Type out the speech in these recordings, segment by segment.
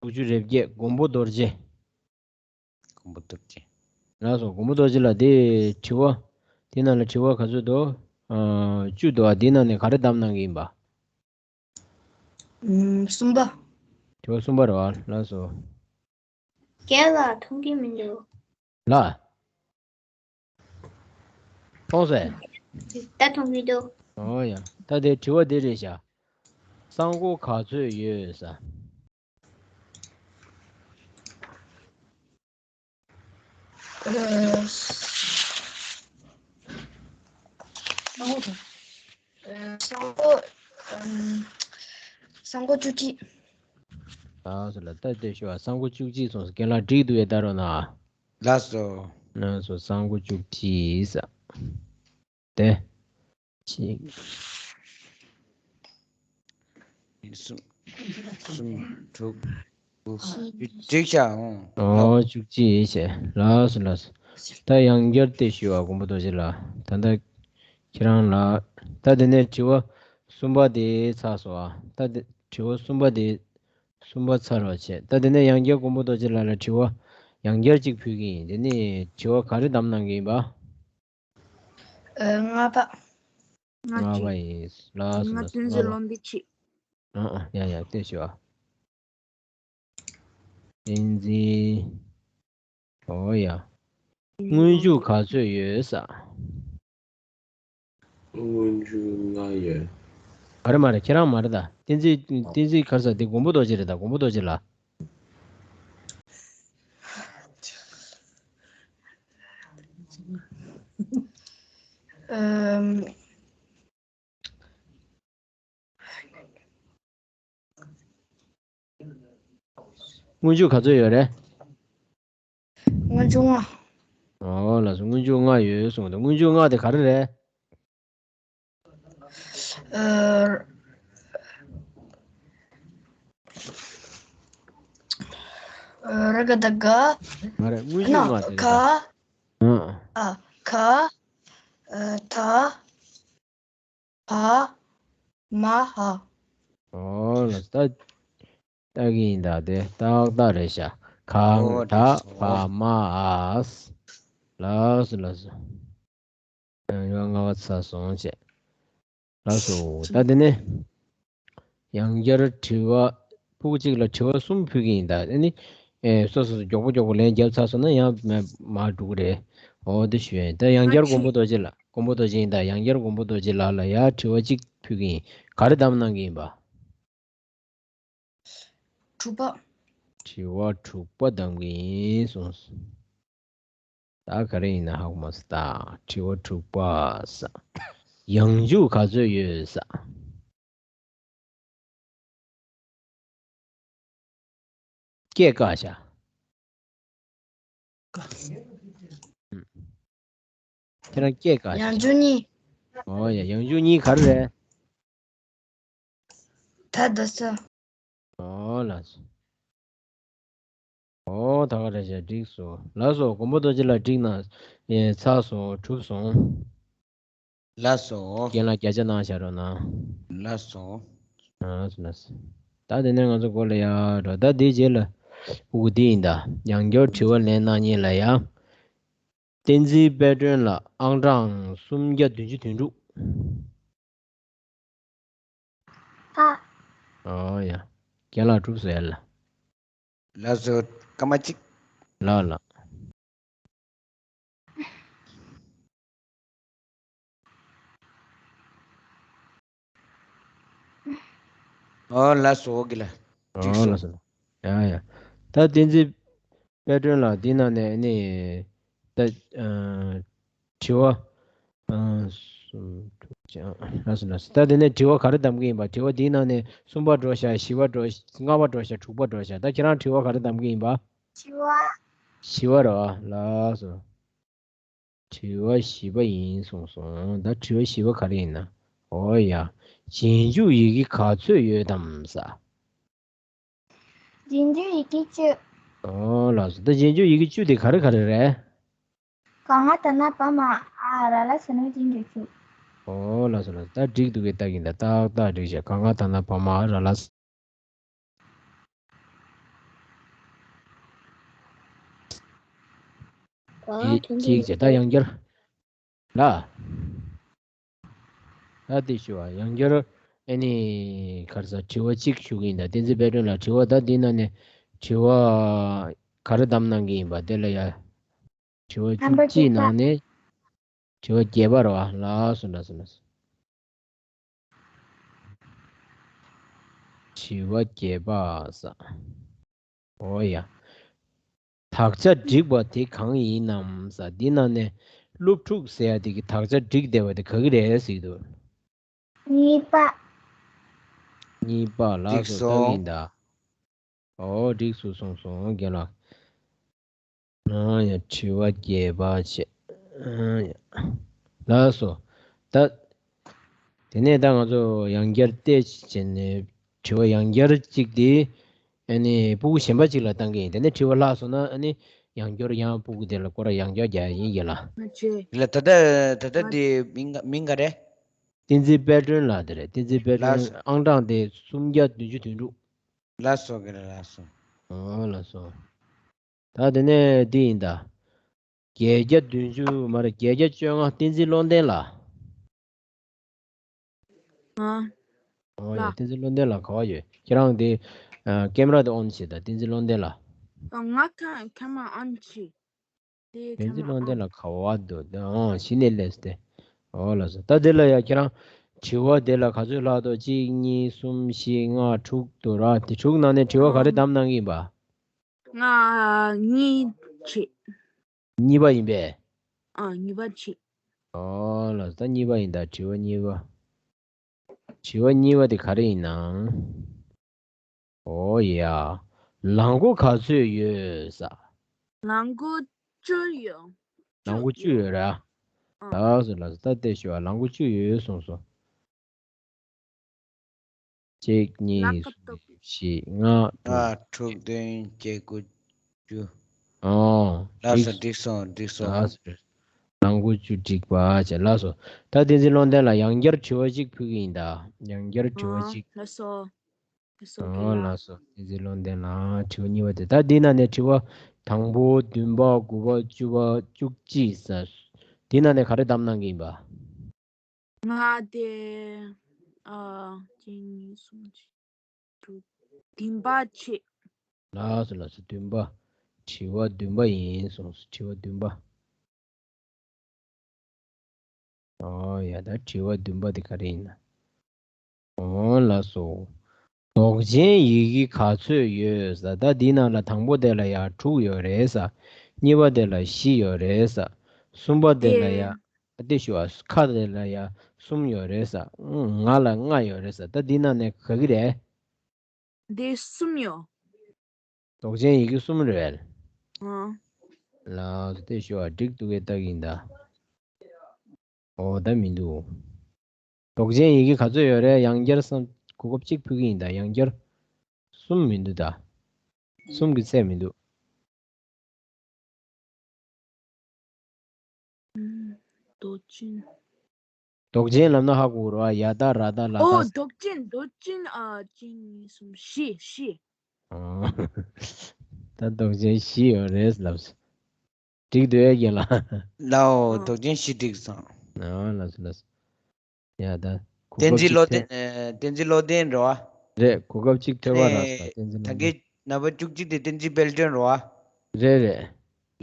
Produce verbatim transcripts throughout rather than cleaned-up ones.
དྲུག་ཅུ་རེ་བརྒྱད། མགོན་པོ་རྡོ་རྗེ། མགོན་པོ་རྡོ་རྗེ། ལགས་སོ། མགོན་པོ་རྡོ་རྗེ་ལགས། དེ་དྲི་བ། དེ་ནང་ལ་དྲི་བ་ག་ཚོད་འདུག་ཨ། བཅུ་འདུག་ཨ། དེ་ནང་ནས་ག་རེ་བདམས་གནང་གི་ཡིན་པ། ཨུམ། གསུམ་པ། དྲི་བ་གསུམ་པ་རེད་བ། ལགས་སོ། རྒན་ལགས། མཐོང་གི་མི་འདུག་ལགས། མཐོང་སོང་། ད་མཐོང་གི་འདུག་ཨོ་ཡ། ད་དེ་དྲི་བ་འདི་རེད་ཤག་གསང་སྒོ་ག་ཚོད་ཡོད་ས། ཨ། གསང་སྒོ་དང་། ཨ། གསང་སྒོ། ཨམ། གསང་སྒོ་བཅུ་གཅིག་ལགས་སོ་ལགས། ད་དེ་ཞུ་བ། གསང་སྒོ་བཅུ་གཅིག་སོང་ཟེར། རྒན་ལགས་འགྲིག་འདུག་ཡ། ལྟ་རོགས་གནང་། ལགས་སོ། ལགས་སོ། གསང་སྒོ་བཅུ་གཅིག་ས། དེ། གཅིག་གསུམ། གསུམ། དྲུག་དགུ། བཅུ། འགྲིག་ཤག་ཨོ། བཅུ་གཅིག་ཡིན་ཤག་ལགས་སོ་ལགས་སོ། ད་ཡང་བསྐྱར་ཏེ་ཞུ་བ། མགོན་པོ་རྡོ་རྗེ་ལགས། ད་ལྟ་ཁྱེད་རང་ལ། ད་དེ་ནས་དྲི་བ་གསུམ་པ་དེ་ཚར་སོང་ཨ། ད་དེ་དྲི་བ་གསུམ་པ་དེ། གསུམ་པ་ཚར་བ་བྱས། ད་དེ་ནས་ཡང་བསྐྱར་མགོན་པོ་རྡོ་རྗེ་ལགས་ལ་དྲི་བ་ཡང་བསྐྱར་གཅིག་ཕུལ་གྱི་ཡིན། དེ་ནས་དྲི་བ་ག་རེ་བདམས་གནང་གི་ཡིན་པ། ཨ། ལྔ་པ། ལྔ་པ་ཡིན། ལགས་སོ་ལགས་སོ། བསྟན་འཛིན་ལྷུན་པོ་ཆེ། ཨ་ཨ། ཡ་ཡ། ལྟོས་ཤོག་ཨ། བསྟན་འཛིན། ཨོ་ཡ། སྔོན་འཇུག་ག་ཚོད་ཡོད་ས། སྔོན་འཇུག་ལྔ་ཡོད། མ་རེད་མ་རེད། ཁྱེད་རང་མ་རེད་ད། བསྟན་འཛིན། བསྟན་འཛིན་ག་རེ་ཟེར། དེ་མགོན་པོ་རྡོ་རྗེ་རེད་ད། མགོན་པོ་རྡོ་རྗེ་ལགས། ཨམ། སྔོན་འཇུག་ག་ཚོད་ཡོད་རེད། སྔོན་འཇུག་ལྔ། ཨོ་ལགས་སོ། སྔོན་འཇུག་ལྔ་ཡོད་གསུངས་འདུག་སྔོན་འཇུག་ལྔ་དེ་ག་རེ་རེད། ཨ། ཨ། ར་ག་བཏགས་རྒ། མ་རེད། སྔོན་འཇུག་ལྔ་དེ་ག་ཨ། ག། ཨ། ད། བ། མ། འ། ཨོ་ལགས་སོ། ད་ལྟ་གི་ཡིན་ད། དེ་ཏག་ཏག་རེད་ཤག་ག། ཨོ་ད། བ། མ། འ། ལགས་སོ་ལགས་སོ། ཡང་ཡོད། ལྔ་པ་ཚར་སོང་བྱས། ལགས་སོ། ད་དེ་ནས་ཡང་བསྐྱར་དྲི་བ། ཕྲུ་གུ་གཅིག་ལ་དྲི་བ་གསུམ་ཕུལ་གྱི་ཡིན་ད། ཨ་ནི། ཨེ། སོ་སོ་སོ་མགྱོགས་པོ་མགྱོགས་པོ་ལན་བརྒྱབ་ཚར་སོང་ན་ཡང་མ་མར་འགྲོ་གི་རེད། འོ་དེ་ཞུ་ཡ་ཡིན། ད་ཡང་བསྐྱར་མ་མགོན་པོ་རྡོ་རྗེ་ལགས། མགོན་པོ་རྡོ་རྗེ་ཡིན་ད། ཡང་བསྐྱར་མགོན་པོ་རྡོ་རྗེ་ལགས་ལ་ཡ་དྲི་བ་གཅིག་ཕུལ་གྱི་ཡིན། ག་རེ་བདམས་གནང་གི་ཡིན་པ། དྲུག་པ། དྲི་བ་དྲུག་པ་བདམས་གི་ཡིན་གསུངས། ད་ག་རེ་ཡིན་ན་ཧ་གོ་མ་སོང་། ད་དྲི་བ་དྲུག་པ་ས། ཡང་འཇུག་ག་ཚོད་ཡོད་ས། སྐད་བཀག་བཞག་ཁྱེད་རང་སྐད་བཀག་ཡང་བཞག་འཇུག་གཉིས། ཨོ་ཡ། ཡང་འཇུག་གཉིས་ག་རེ་རེད། ད་ད་ས། ཨོ་ལགས་སོ། ཨོ་ད་ག་རེད་བྱས། འགྲིག་སོང་། ལགས་སོ། མགོན་པོ་རྡོ་རྗེ་ལགས་འགྲིག་གནང་། ཨེ། ཚར་སོང་། གྲུབ་སོང་། ལགས་སོ། རྒན་ལགས་བརྒྱ་ཆ་གནང་བཞག་རོགས་གནང་། ལགས་སོ། ལགས་སོ་ལགས་སོ། ད་དེ་ནས་ང་ཚོ་སྒོ་ལ་ཡར་འགྲོ། ད་དེའི་རྗེས་ལ་ཕྲུ་གུ་འདི་ཡིན་ད། ཡང་བསྐྱར་དྲི་བ་ལན་གནང་མཁན་ལ་ཡ། བསྟན་འཛིན་དཔལ་སྒྲོན་ལགས། ཨང་གྲངས་སུམ་བརྒྱ་བདུན་ཅུ་དོན་དྲུག་ཨ། ཨོ་ཡ། རྒན་ལགས་གྲུབ་སོང་ཡ་ལ། ལགས་སོ། སྐར་མ་གཅིག་ལགས་ལགས། ཨོ་ལགས་སོ། ཨོ་གི་ལ། འགྲིག་ཨོ་སོང་། ལགས་སོ། ཡ་ཡ། ད་བསྟན་འཛིན་དཔལ་སྒྲོན་ལགས། འདི་ནང་ནས་ནི། ད། ཨ། དྲི་བ། ཨ། གསུམ། དྲུག་ཅང་། ལགས་སོ་ལགས་སོ། ད་དེ་ནས་དྲི་བ་ག་རེ་བདམས་ཀྱི་ཡིན་པ། དྲི་བ་འདིའི་ནང་ནས་གསུམ་པ་འགྲོ་ཤག་བཞི་པ་འགྲོ། ལྔ་པ་འགྲོ་ཤག་དྲུག་པ་འགྲོ་ཤག་ད་ཁྱེད་རང་དྲི་བ་ག་རེ་བདམས་ཀྱི་ཡིན་པ། བཞི་པ། བཞི་པ་རེད་བ། ལགས་སོ། དྲི་བ་བཞི་པ་ཡིན་གསུངས་སོང་། ད་དྲི་བ་བཞི་པ་ག་རེ་ཡིན་ན། ཨོ་ཡ། རྗེས་འཇུག་ཡི་གེ་ག་ཚོད་ཡོད་དམ་ས། རྗེས་འཇུག་ཡི་གེ་བཅུ། ཨོ་ལགས་སོ། ད་རྗེས་འཇུག་ཡི་གེ་བཅུ་དེ་ག་རེ་ག་རེ་རེད། ག་ང་ད་ན་བ་མ་འ་ར་ལ་ཟེར་ན་རྗེས་འཇུག་བཅུ། ཨོ་ལགས་སོ་ལགས་སོ། ད་འགྲིག་འདུག་གས། ད་ཡིན་ད། ཏག་ཏག་འགྲིག་བྱས། ག་ང་ད་ན་བ་མ་འ་ར་ལ། ཨ་དེ་གཅིག་བྱས། ད་ཡང་བསྐྱར་ལ། ད་དེ་ཞུ་བ་ཡང་བསྐྱར་ཨ་ནི་ག་རེ་ཟ། དྲི་བ་གཅིག་ཞུ་གི་ཡིན། ད་བསྟན་འཛིན་དཔལ་སྒྲོན་ལགས། དྲི་བ་ད་འདི་ནང་ནས་དྲི་བ་ག་རེ་བདམས་གནང་གི་ཡིན་པ་དེ་ལ་ཡ། དྲི་བ་བཅུ་གཅིག་ནང་ནས་དྲི་བ་བརྒྱད་པ་རེད་བ། ལགས་སོ་ལགས་སོ་ལགས་སོ། དྲི་བ་བརྒྱད་པ་ཟེར། འོ་ཡ། དག་ཆ་བསྒྲིགས་པ་དེ་གང་ཡིན་ནམ་ཟེར། འདི་ནང་ནས་སློབ་ཕྲུག་ཟེར་ཡ་དེ་གི་དག་ཆ་བསྒྲིགས་བསྡད་པ་དེ་ག་གི་རེད་ཟེར་གྱི་འདུག་གཉིས་པ། གཉིས་པ་ལགས་སོ། འགྲིག་སོང་། ལྟ་གི་ཡིན་ད། ཨོ་འགྲིག་སོང་སོང་སོང་རྒན་ལགས། ཨ་ཡ། དྲི་བ་བརྒྱད་པ་བྱས། ཨ་ཡ། ལགས་སོ། ད། དེ་ནས་ད་ང་ཚོ་ཡང་བསྐྱར་བལྟས་བྱས་ནས་དྲི་བ་ཡང་བསྐྱར་གཅིག་དེ་ཨ་ནི་སྤུ་གུ་གཞན་པ་གཅིག་ལ་བཏང་གི་ཡིན། དེ་ནས་དྲི་བ་ལྷག་སོང་ན་ཨ་ནི་ཡང་བསྐྱར་ཡང་སྤུ་གུ་དེ་ལ་སྐོར་ར་ཡང་བསྐྱར་རྒྱག་ཡ་ཡིན་རྒན་ལགས། ལགས། ད་ལྟ་ད་ལྟ་དེ་མིང་ག་མིང་ག་རེ། བསྟན་འཛིན་དཔལ་སྒྲོན་ལགས་དེ་རེད། བསྟན་འཛིན་དཔལ་སྒྲོན། ལགས་སོ། ཨང་གྲངས་དེ་སུམ་བརྒྱ་བདུན་ཅུ་དོན་དྲུག་ལགས་སོ་རྒན་ལགས། ལགས་སོ། ཨོ་ལགས་སོ། ད་དེ་ནས་འདི་ཡིན་ད། བརྒྱད་བརྒྱ་བདུན་ཅུ་མ་རེད། བརྒྱད་བརྒྱ་བཅོ་ལྔ། བསྟན་འཛིན་བློ་ལྡན་ལགས། ཨ། ཨོ་ཡ། ལགས། བསྟན་འཛིན་བློ་ལྡན་ལགས་ག་པར་ཡོད། ཁྱེད་རང་དེ་ཨ་ཀེམ་ར་དེ་ཨོན་བྱེད་ད། བསྟན་འཛིན་བློ་ལྡན་ལགས། ང་ཁ་ཁ་མ་ཨོན་བྱེད། དེ་བསྟན་འཛིན་བློ་ལྡན་ལགས་ག་པར་འདུག་ཨོ་གཞི་ནས་སླེབས་ཏེ། ཨོ་ལགས་སོ། ད་དེ་ལ་ཡ་ཁྱེད་རང་དྲི་བ་དེ་ལ་ག་ཚོད་ལྷག་འདུག་གཅིག་གཉིས་གསུམ་བཞི་ལྔ་དྲུག་འདུག་ར། དེ་དྲུག་ནང་ནས་དྲི་བ་ག་རེ་བདམས་གནང་གི་ཡིན་པ། ང་གཉིས་བྱེད། གཉིས་པ་ཡིན་པས། ཨ། གཉིས་པ་བྱེད། ཨོ་ལགས་སོ། ད་གཉིས་པ་ཡིན་ད། དྲི་བ་གཉིས་པ། དྲི་བ་གཉིས་པ་དེ་ག་རེ་ཡིན་ནམ། ཨོ་ཡ། ལག་མགོ་ག་ཚོད་ཡོད་ཟེར། ལག་མགོ་བཅུ་ཡོད། ལག་མགོ་བཅུ་ཡོད་ར། ཨ། ལགས་སོ་ལགས་སོ། ད་དེ་ཞུ་བ། ལག་མགོ་བཅུ་ཡོད་གསུངས་སོང་། གཅིག་གཉིས། ལག་ག་གཏོགས། གསུམ། བཞི། ལྔ། དྲུག་ལྔ། དྲུག་བདུན། བརྒྱད། དགུ། བཅུ། ཨོ། ལགས་སོ། འགྲིག་འགྲིག་སོང་འགྲིག་སོང་། ལགས་སོ། ལག་མགོ་བཅུ་འགྲིག་པ་བྱས། ལགས་སོ། ད་བསྟན་འཛིན་བློ་ལྡན་ལགས་ཡང་བསྐྱར་དྲི་བ་གཅིག་ཕུལ་གི་ཡིན་ད། ཡང་བསྐྱར་དྲི་བ་གཅིག་ལགས་སོ། ལགས་སོ། ཨོ་རྒན་ལགས། ལགས་སོ། བསྟན་འཛིན་བློ་ལྡན་ལགས། དྲི་བ་གཉིས་པ་དེ། ད་འདི་ནང་ནས་དྲི་བ་དང་པོ། བདུན་པ། དགུ་པ། བཅུ་པ། བཅུ་གཅིག་ཟེར། འདི་ནང་ནས་ག་རེ་བདམས་གནང་གི་ཡིན་པ། ང་དེ། ཨ། གཅིག་གཉིས། གསུམ། བཞི། དྲུག་བདུན་པ་བྱེད། ལགས་སོ་ལགས་སོ། བདུན་པ། དྲི་བ་བདུན་པ་ཡིན་གསུངས་སོང་། དྲི་བ་བདུན་པ། ཨོ་ཡ། ད་དྲི་བ་བདུན་པ་དེ་ག་རེ་ཡིན་ན། ཨོ་ལགས་སོ། འདོགས་ཅན་ཡི་གེ་ག་ཚོད་ཡོད་ཟེར། ད་འདི་ནང་ལ་དང་པོ་དེ་ལ་ཡ་དྲུག་ཡོད་རེད་ཟེར། གཉིས་པ་དེ་ལ་བཞི་ཡོད་རེད་ཟེར། གསུམ་པ་དེ་ལ་ཡ། དེ། དེ་ཞུ་བ། ཁ་དེ་ལ་ཡ་གསུམ་ཡོད་རེད་ཟེར། ང་ལ་ལྔ་ཡོད་རེད་ཟེར། ད་འདི་ནང་ནས་ག་གི་རེད། འདི་གསུམ་ཡོད། འདོགས་ཅན་ཡི་གེ་གསུམ་རེད། ཨང་། ལགས་སོ། དེ་ཞུ་བ། འགྲིག་འདུག་གས། ལྟ་གི་ཡིན་ད། ཨོ་ད་མི་འདུག་འདོགས་ཅན་ཡི་གེ་ག་ཚོད་ཡོད་རེད། ཡང་བསྐྱར་གསུམ། གོ་སྐབས་གཅིག་ཕུལ་གི་ཡིན་ད། ཡང་བསྐྱར། གསུམ་མི་འདུག་ད། གསུམ་གྱི་ཚད་མི་འདུག་འདོགས་ཅན། འདོགས་ཅན་ལབ་ན་ཧ་གོ་རོ། ཡ་ད་ར་ད་ལ་ད། ཨོ། འདོགས་ཅན། འདོགས་ཅན། ཨ། གཅིག་གཉིས། གསུམ། བཞི། བཞི། ཨོ། ད་འདོགས་ཅན་བཞི་ཡོད་རེད་ལབ་སོང་། འགྲིག་འདུག་གས་རྒན་ལགས། ལའོ། ཨ། འདོགས་ཅན་བཞི་འགྲིག་སོང་། ཨོ་ལགས་སོ་ལགས་སོ། ཡ་ད། གོ་སྐབས་བསྟན་འཛིན་བློ་ཅིག་ལྡན། ཐོན། ཨ། བསྟན་འཛིན་བློ་ལྡན་རེད་བ། རེད། གོ་སྐབས་ཅིག་ཐོབ་པ་རག་སོང་། ཨེ། བསྟན་འཛིན་ད་བློ་ལྡན། གིན་ནམ་བར་བཅུ་གཅིག་དེ་བསྟན་འཛིན་དཔལ་སྒྲོན་རེད་བ། རེད་རེད།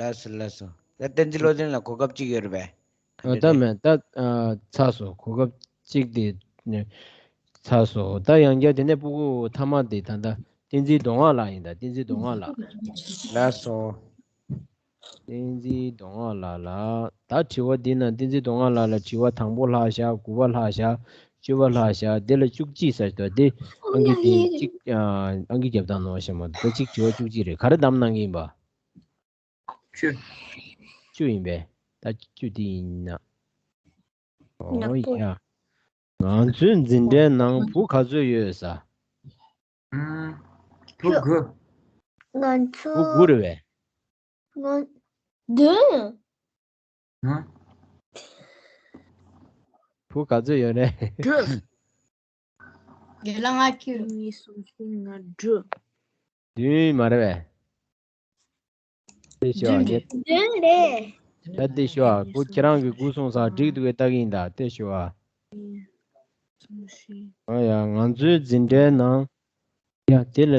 ལགས་སོ་ལགས་སོ། ད་བསྟན་འཛིན་བློ་ལྡན་ལ་གོ་སྐབས་གཅིག་ཡོད་རེད་པས། ཨ། ད་མེད་ད། ཨ། ཚར་སོང་། གོ་སྐབས་གཅིག་དེ་ཚར་སོང་། ད་ཡང་བསྐྱར་དེ་ནས་སྤུ་གུ་མཐའ་མ་དེ་ད་ལྟ་བསྟན་འཛིན་མདོ་སྔགས་ལགས་ཡིན་ད། བསྟན་འཛིན་མདོ་སྔགས་ལགས། ལགས་སོ། བསྟན་འཛིན་མདོ་སྔགས་ལགས་ལ། ད་དྲི་བ་འདི་ན་བསྟན་འཛིན་མདོ་སྔགས་ལགས་ལ་དྲི་བ་དང་པོ་ལྷག་བཞག་དགུ་པ་ལྷག་བཞག་བཅུ་པ་ལྷག་བཞག་དེ་ལ་བཅུ་གཅིག་ཟེར་ཏོ། དེ་ཨང་ཀི་དེ་གཅིག་ཨང་ཀི་རྒྱབ་སྟངས་ནོར་བ་ཤེས་མ་འདུག་ད་གཅིག་དྲི་བ་བཅུ་གཅིག་རེད། ག་རེ་བདམས་གནང་གི་ཡིན་པ། བཅུ། བཅུ་ཡིན་པས། ད་བཅུ་དེ་ཡིན་ན། ཨོ་ཡ། ང་ཚོའི་འཛིན་གྲྭའི་ནང་བུ་ག་ཚོད་ཡོད་ས། ཨུམ། བུ་དགུ། ང་ཚོ། བུ་དགུ་རེད་པས། ང་། བདུན། ཨུམ། བུ་ག་ཚོད་ཡོད་རེད། དྲུག་རྒན་ལགས་ང་ཁྱོད། གཉིས་གསུམ་བཞི་ལྔ་དྲུག་བདུན་མ་རེད་པས། དེ་ཤོག་བདུན་རེད། བདུན་རེད། ད་དེ་ཞུ་ཨ། ཁྱེད་རང་གི་སྒུག་སོང་ས་འགྲིག་འདུག་གས། ལྟ་གི་ཡིན་ད། དེ་ཞུ་ཨ། ཨ་ཡ། ང་ཚོའི་འཛིན་གྲྭའི་ནང་། ཡ་དེ་ལ།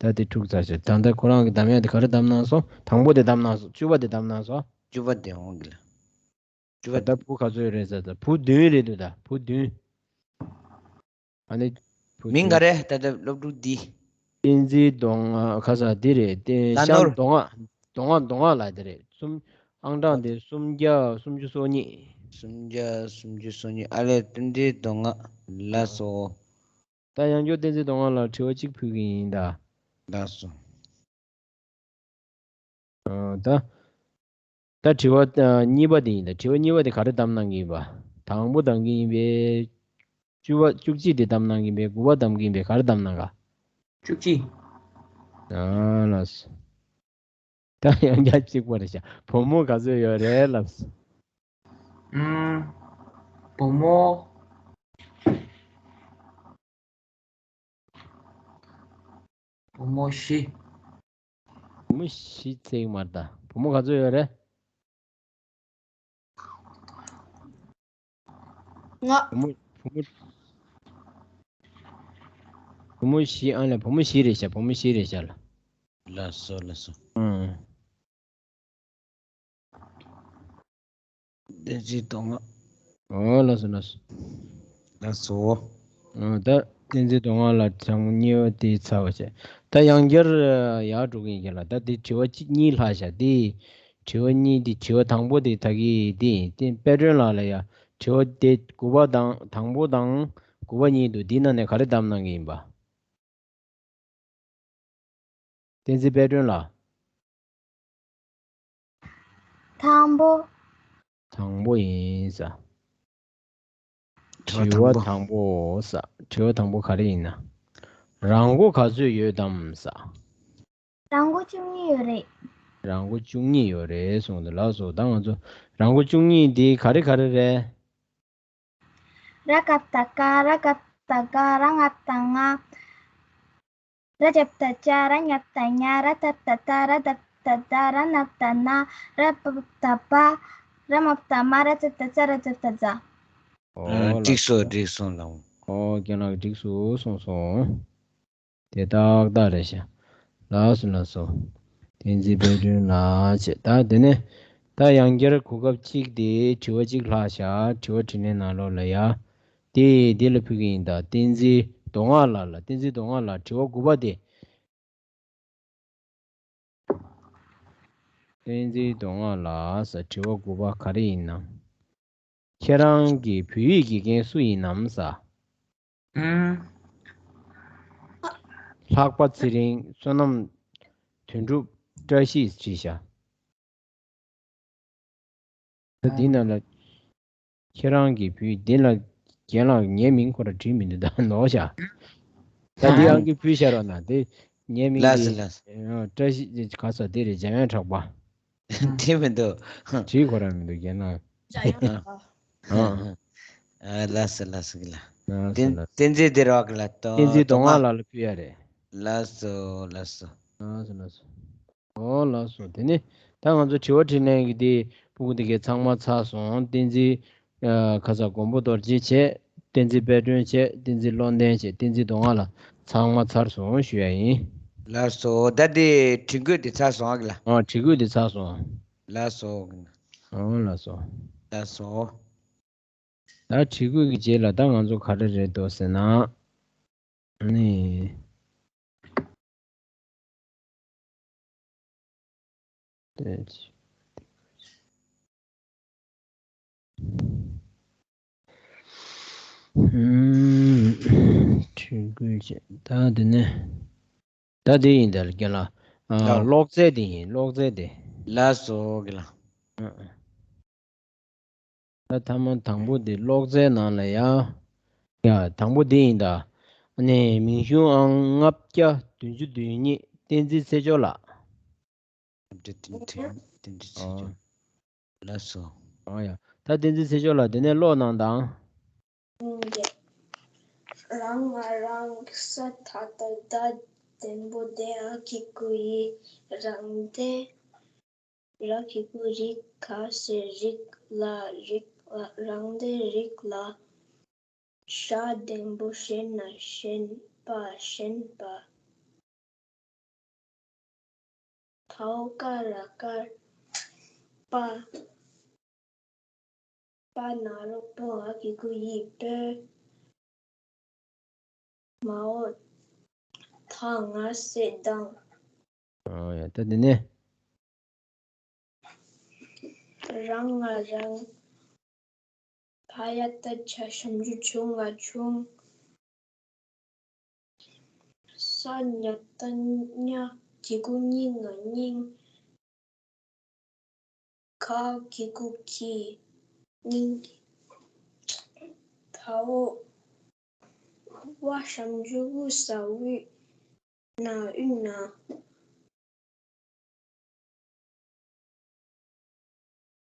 ད་དེ་འཁྲུག་ཚར་ཤག་ད་ལྟ་ཁོ་རང་གི་གདམ་ཡ་དེ་ག་རེ་གདམ་གནང་སོང་། དང་པོ་དེ་གདམ་གནང་སོང་། བཅུ་པ་དེ་གདམ་གནང་སོང་། བཅུ་པ་དེ་འོང་གི་ལ། བཅུ་པ་ད་ལྟ་བུ་ག་ཚོད་རེད་ཟེར་ད། བུ་བདུན་རེད་འདུག་ད་བུ་བདུན། ཨ་ནི་བུ་མིང་བདུན། ག་རེ། ད་ལྟ་སློབ་ཕྲུག་འདི། བསྟན་འཛིན་མདོ་སྔགས། ཁ་ས་འདི་རེད། བསྟན་ལ་ཤང་ནོར། མདོ་སྔགས། མདོ་སྔགས། མདོ་སྔགས་ལ་དེ་རེད། གསུམ། ཨང་གྲངས་དེ་སུམ་བརྒྱ་སུམ་ཅུ་སོ་གཉིས། སུམ་བརྒྱ་སུམ་ཅུ་སོ་གཉིས། ཨ་ལས། བསྟན་འཛིན་མདོ་སྔགས། ལགས་སོ། ད་ཡང་བསྐྱར་བསྟན་འཛིན་མདོ་སྔགས་ལ་དྲི་བ་གཅིག་ཕུལ་གི་ཡིན་ད། ལགས་སོ། ཨ། ད། ད་དྲི་བ་ཨ་གཉིས་པ་དེ་ཡིན་ད། དྲི་བ་གཉིས་པ་དེ་ག་རེ་གདམ་གནང་གི་ཡིན་པ། དང་པོ་གདམ་གི་ཡིན་པས། བཅུ་པ། བཅུ་གཅིག་དེ་གདམ་གནང་གི་ཡིན་པས། དགུ་པ་གདམ་གི་ཡིན་པས། ག་རེ་གདམ་གནང་ག། བཅུ་གཅིག་ཨ་ལགས་སོ། ད་ཡང་བསྐྱར་གཅིག་པ་རེད་ཤག་བུ་མོ་ག་ཚོད་ཡོད་རེད་ལབ་སོང་། ཨུམ། བུ་མོ། བུ་མོ་བཞི། བུ་མོ་བཞི་ཙམ་མ་རེད་ད། བུ་མོ་ག་ཚོད་ཡོད་རེད། ལྔ། བུ་མོ། བུ་མོ། བུ་མོ་བཞི། ཨ་ལས། བུ་མོ་བཞི་རེད་ཤག་བུ་མོ་བཞི་རེད་ཤག་ལ། ལགས་སོ། ལགས་སོ། ཨང་། བསྟན་འཛིན་མདོ་སྔགས། ཨོ་ལགས་སོ། ལགས་སོ། ལགས་སོ། ཨོ་ད་བསྟན་འཛིན་མདོ་སྔགས་ལ་གྲངས་གཉིས་པ་དེ་ཚར་བ་བྱས། ད་ཡང་བསྐྱར་ཡར་འགྲོ་གི་ཡིན་ལ། ད་དེ་དྲི་བ་གཅིག་གཉིས་ལྷག་ཤག་དེ། དྲི་བ་གཉིས་དེ། དྲི་བ་དང་པོ་དེ་ད་གི་དེ་ཡིན། དེ་དཔལ་སྒྲོན་ལགས་ལ་ཡ། དྲི་བ་དེ་དགུ་པ་དང་། དང་པོ་དང་དགུ་པ་གཉིས་འདུག་དེའི་ནང་ནས་ག་རེ་གདམ་གནང་གི་ཡིན་པ། བསྟན་འཛིན་དཔལ་སྒྲོན་ལགས། དང་པོ། དང་པོ་ཡིན་ས། དྲི་བ་དྲི་བ་དང་པོ། དང་པོ་ས། དྲི་བ་དང་པོ་ག་རེ་ཡིན་ན། རང་མགོ་ག་ཚོད་ཡོད་དམ་ས། རང་མགོ་བཅུ་གཉིས་ཡོད་རེད། རང་མགོ་བཅུ་གཉིས་ཡོད་རེད་གསུངས་འདུག་ལགས་སོ། ད་ང་ཚོ་རང་མགོ་བཅུ་གཉིས་འདི་ག་རེ་ག་རེ་རེད། ར་ག་བཏགས་རྐ། ར་ག་བཏགས་རྒ། ར་ང་བཏགས་རྔ། ར་ཇ་བཏགས་རྗ། ར་ཉ་བཏགས་རྙ། ར་ད་བཏགས་རྡ། ར་ད་བཏགས་རྡ། ར་ན་བཏགས་རྣ། ར་བ་བཏགས་རྦ། ར་མ་བཏགས་རྨ། ར་ཙ་བཏགས་རྩ། ར་ཙ་བཏགས་རྩ། ཨོ་ལགས་སོ། འགྲིག་སོང་། འགྲིག་སོང་ལགས། ཨོ་རྒན་ལགས་འགྲིག་སོང་གསུངས་སོང་། དེ་ཏག་ཏག་རེད་ཤག་ལགས་སོ། ལགས་སོ། བསྟན་འཛིན་དཔལ་སྒྲོན་ལགས་བྱས། ད་དེ་ནས་ད་ཡང་བསྐྱར་གོ་སྐབས་གཅིག་དེ། དྲི་བ་གཅིག་ལྷག་ཤག་དྲི་བ་དྲིས་ལན་ནང་ལོགས་ལ་ཡ། དེ་དེ་ལ་ཕུལ་གི་ཡིན་ད། བསྟན་འཛིན་མདོ་སྔགས་ལགས་ལ། བསྟན་འཛིན་མདོ་སྔགས་ལགས། དྲི་བ་དགུ་པ་དེ། བསྟན་འཛིན་མདོ་སྔགས་ལགས་ས། དྲི་བ་དགུ་པ་ག་རེ་ཡིན་ནམ། ཁྱེད་རང་གི་བོད་ཡིག་དགེ་རྒན་སུ་ཡིན་ནམ་ས། ཨུམ། ལྷག་པ་ཚེ་རིང་། བསོད་ནམས་དོན་གྲུབ། བཀྲ་ཤིས་བྲིས་ཤག་ད་འདི་ནང་ལ། ཁྱེད་རང་གི་བོད་འདི་ལ། རྒན་ལགས་ངའི་མིང་ཁོ་ར་བྲིས་མི་འདུག་ད་ནོར་ཤག་ད་འདི་ཨང་ཀི་ཕུལ་བཞག་རོགས་གནང་། དེ་ངའི་མིང་ལགས་འདི། སོ། ལགས་སོ། ཨ། བཀྲ་ཤིས་ག་ས་དེ་རེད། འཇམ་དབྱངས་གྲགས་པ། དེ་མི་འདུག་བྲིས་ཁོ་ར་མི་འདུག་རྒན་ལགས། འཇམ་དབྱངས་གྲགས་པ། ཨ། ཨ། ལགས་སོ། ལགས་སོ། གི་ལ། ལགས་སོ། བསྟན། ལགས་སོ། བསྟན་འཛིན་དེ་རོགས་གི་ལ། ཏོ། བསྟན་འཛིན་མདོ་སྔགས་ལགས་ལ་ཕུལ་ཡ་རེད། ལགས་སོ། ལགས་སོ། ལགས་སོ། ལགས་སོ། ཨོ་ལགས་སོ། དེ་ནས་ད་ང་ཚོ་དྲི་བ་དྲིས་ལན་གྱི་དེ་ཕྲུ་གུ་དེ་གའི་ཚང་མ་ཚར་སོང་། བསྟན་འཛིན། ཨ། ཁ་ས་མགོན་པོ་རྡོ་རྗེ་བྱས། བསྟན་འཛིན་དཔལ་སྒྲོན་བྱས། བསྟན་འཛིན་བློ་ལྡན་བྱས། བསྟན་འཛིན་མདོ་སྔགས་ལགས། ཚང་མ་ཚར་སོང་ཞུ་ཡ་ཡིན། ལགས་སོ། ད་དེ་དྲི་འགོད་དེ་ཚར་སོང་ཨ། གི་ལ། ཨ། དྲི་འགོད་དེ་ཚར་སོང་། ལགས་སོ། ཨོ་ལགས་སོ། ལགས་སོ། ད་དྲི་འགོད་ཀྱི་རྗེས་ལ་ད་ང་ཚོ་ག་རེ་རེད་འདུག་ཟེར་ན། ནི། ཧུམ། དྲི་འགོད་བྱས། ད་དེ་ནས། ད་དེ་ཡིན་ད་རྒན་ལགས། ཨ། ལགས། ཀློག་རྩལ་དེ་ཡིན། ཀློག་རྩལ་དེ། ལགས་སོ། གི་ལ། ཨ། ཨ། ད་ཐ་མ་དང་པོ་དེ་ཀློག་རྩལ་ནང་ལ་ཡ། ཡ། དང་པོ་དེ་ཡིན་ད། ཨ་ནི་མིང་གཞུང་ཨང་ལྔ་བརྒྱ་བདུན་ཅུ་དོན་གཉིས། བསྟན་འཛིན་ཚེ་མཆོག་ལགས། བསྟན་འཛིན་ཚེ་མཆོག། ཨོ། ལགས་སོ། ཨོ་ཡ། ད་བསྟན་འཛིན་ཚེ་མཆོག་ལགས་དེ་ནས་ཀློག་གནང་དང་། ར་ང་རང་། ས་ད་བཏགས་སྡ། ལྡེམ་པོ་དེ། འ་གི་གུ་འི། རང་སྡེ། ར་གི་གུ་རི། ག་ས་རིག་ལ། རིག་ལ། རང་སྡེ་རིག་ལ། ཞ་ལྡེམ་པོ་ཞེ་ན་ཞེན་པ། ཞེན་པ། བའོ་ཀ་ར་དཀར། པ། པ་ན་རོ་པོ། འ་གི་གུ་འི། པོ། མའོ་ད་ང་ས་མདངས། ཨོ་ཡ། ད་དེ་ནས། རང་ང་རང་། ཕ་ཡ་བཏགས་ཕྱ། ཞབས་ཀྱུ་ཕྱུ། ང་ཕྱུང་། ས་ཉ་བཏགས་སྙ། གི་གུ་སྙི། ང་སྙིང་། ག་གི་གུ་གི། སྙིང་གི། དའོ། ཝ་ཞབས་ཀྱུ་ཝུ། ཟ་འོད། ན་འོད་ན།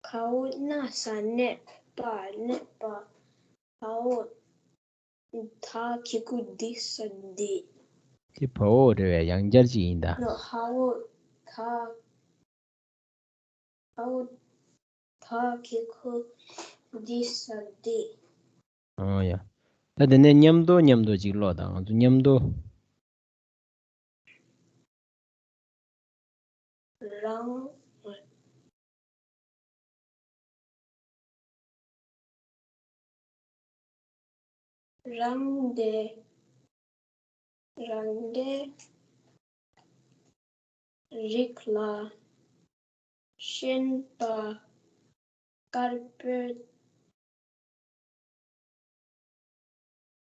གའོ་ན་ས་གནས་པ། གནས་པ། བའོ་ད་གི་གུ་དི། ས་དི། དེ་བའོ་རེད་པས། ཡང་བསྐྱར་ཅིག་ཡིན་ད། ཧའོ་ད། ཧའོ་ད་གི་གུ་དི། ས་དི། ཨོ་ཡ། ད་དེ་ནས་མཉམ་དུ་མཉམ་དུ་ཅིག་ཀློག་དང་། ང་ཚོ་མཉམ་དུ། རང་། རང་སྡེ། རང་སྡེ་རིག་ལ། ཞེན་པ་དཀར་པོའི་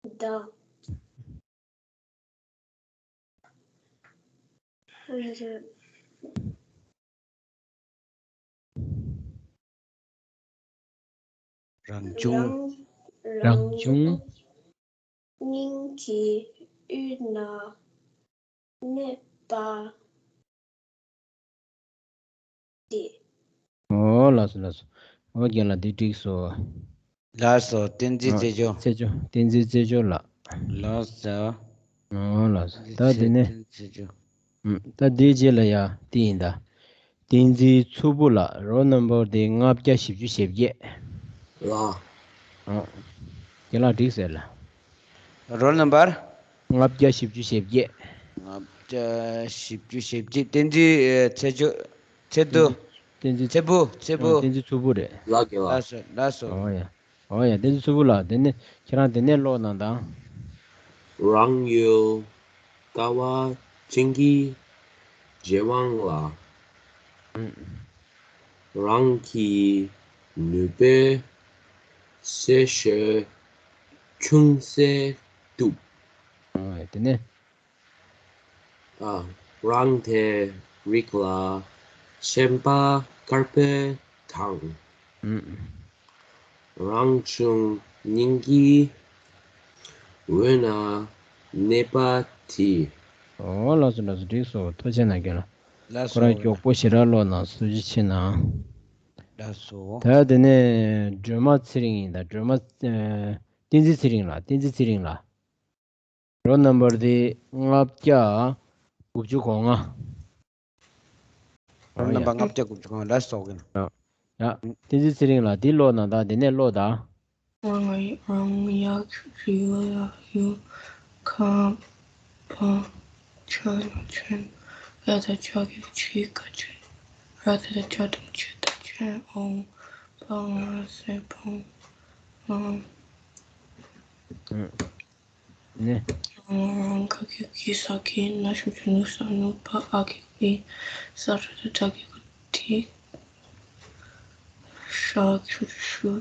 མདངས། རང་བྱུང་། རང་བྱུང་། སྙིང་གི་དབུས་ན་གནས་པ་དེ། ཨོ་ལགས་སོ་ལགས་སོ། ཨོ་རྒན་ལགས་འདི་འགྲིག་སོང་། ལགས་སོ། བསྟན་འཛིན་ཨ་རྩེ་མཆོག་བསྟན་འཛིན་རྩེ་མཆོག་ལགས། ལགས་སོ། ཨོ་ལགས་སོ། ད་དེ་ནས། བསྟན་འཛིན་རྩེ་མཆོག་ཨུམ། ད་དེའི་རྗེས་ལ་ཡ་དེ་ཡིན་ད། བསྟན་འཛིན་མཚུར་ཕུ་ལགས། རོལ་ནམ་བར་དེ་ལྔ་བརྒྱ་བཞི་བཅུ་ཞེ་བརྒྱད། ལགས། ཨོ། རྒན་ལགས་འགྲིག་ཟེར་ལགས། རོལ་ནམ་བར། ལྔ་བརྒྱ་བཞི་བཅུ་ཞེ་བརྒྱད། ལྔ་བརྒྱ་བཞི་བཅུ་ཞེ་བརྒྱད། བསྟན་འཛིན་ཨེ་ཚེ་མཆོག་ཚེ་བརྟན། བསྟན་འཛིན། ཚེ་ཕུ། ཚེ་ཕུ། ཨ། བསྟན་འཛིན་མཚུར་ཕུ་རེད། ལགས་རྒན་ལགས། ལགས་སོ། ལགས་སོ། ཨོ་ཡ། ཨོ་ཡ། བསྟན་འཛིན་མཚུར་ཕུ་ལགས། དེ་ནས་ཁྱེད་རང་དེ་ནས་ཀློག་གནང་དང་། རང་ཡུལ་ཀ་བ་ཅན་གྱི་རྗེ་དབང་ལ། ཨུམ། རང་གི་ནུས་པས་སྲས་ཞོལ་ཆུང་སྲས་བཏུབ། ཨོ་ཡ། དེ་ནས། ཨ། རང་སྡེ་རིག་ལ་ཞེན་པ་དཀར་པོའི་མདངས། ཨུམ། རང་བྱུང་སྙིང་གི་འོད་ན་གནས་པ་དེ། ཨོ་ལགས་སོ་ལགས་སོ། འགྲིག་སོང་། ཐུགས་རྗེ་གནང་རྒན་ལགས། ལགས་ཁོ་རང་སོ། མགྱོགས་པོ་ཞེ་དྲག་ཀློག་གནང་། ཐུགས་རྗེ་ཆེ་གནང་། ལགས་སོ། ད་དེ་ནས་སྒྲོལ་མ་ཚེ་རིང་ཡིན་ད། སྒྲོལ་མ། ཨ། བསྟན་འཛིན་ཚེ་རིང་ལགས། བསྟན་འཛིན་ཚེ་རིང་ལགས། རོལ་ནམ་བར་དེ་ལྔ་བརྒྱ་དགུ་བཅུ་གོ་ལྔ། རོལ་ནམ་བར། ཨོ་ཡ། ལྔ་བརྒྱ་དགུ་བཅུ་གོ་ལྔ། ལགས་སོ། ཡ། བསྟན་འཛིན་ཚེ་རིང་ལགས་འདི་ཀློག་གནང་དང་། དེ་ནས་ཀློག་དང་། རང་ཡ། རང་ཡ། རི་ཡ། ཡུ། ཁ། བ། ཆ། ཆེན། ཡ་བཏགས་ཡ་གི་གུ་ཡི། ཡ། ཆེན། ར་བཏགས་ར། རྒྱ་གྲམ་རྒྱུ། རྒྱ་ཆེན། འོང་། བ་ང་ས་འོང་། ཨུམ། ནས། རང་གི་གུ་གི། ས་གི་གུ་ན་ཞབས་ཀྱུ་ནུ། ས་ནུ། བ་འ་གི་གུ་འི། ས་ར་བཏགས་སྲ། སྲ་གི་གུ་སྲི། ཤ་ཞབས་ཀྱུ་ཤུ།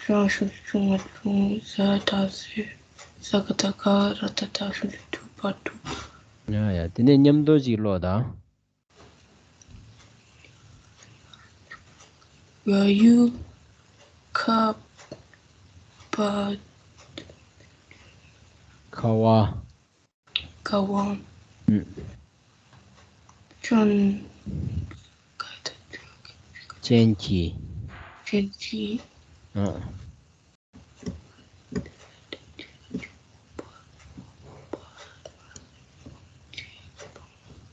ཤ་ཞབས་ཀྱུ་ཤུ། ང་ཤུང་། ཟ་བཏགས་ཟེ། ཟ་ག་བཏགས་ཟ། ར་བཏགས་ར། ཞབས་ཀྱུ་རུ། རུ་བ་རུབ། ཡ་ཡ། དེ་ནས་མཉམ་དུ་ཅིག་ཀློག་དང་། ཡ་ཡུ། ཁ། བ། ཁ་བ། ཁ་བ། ཨུམ། ཅན། ཅན་གྱི། ཅན་གྱི། ཨ།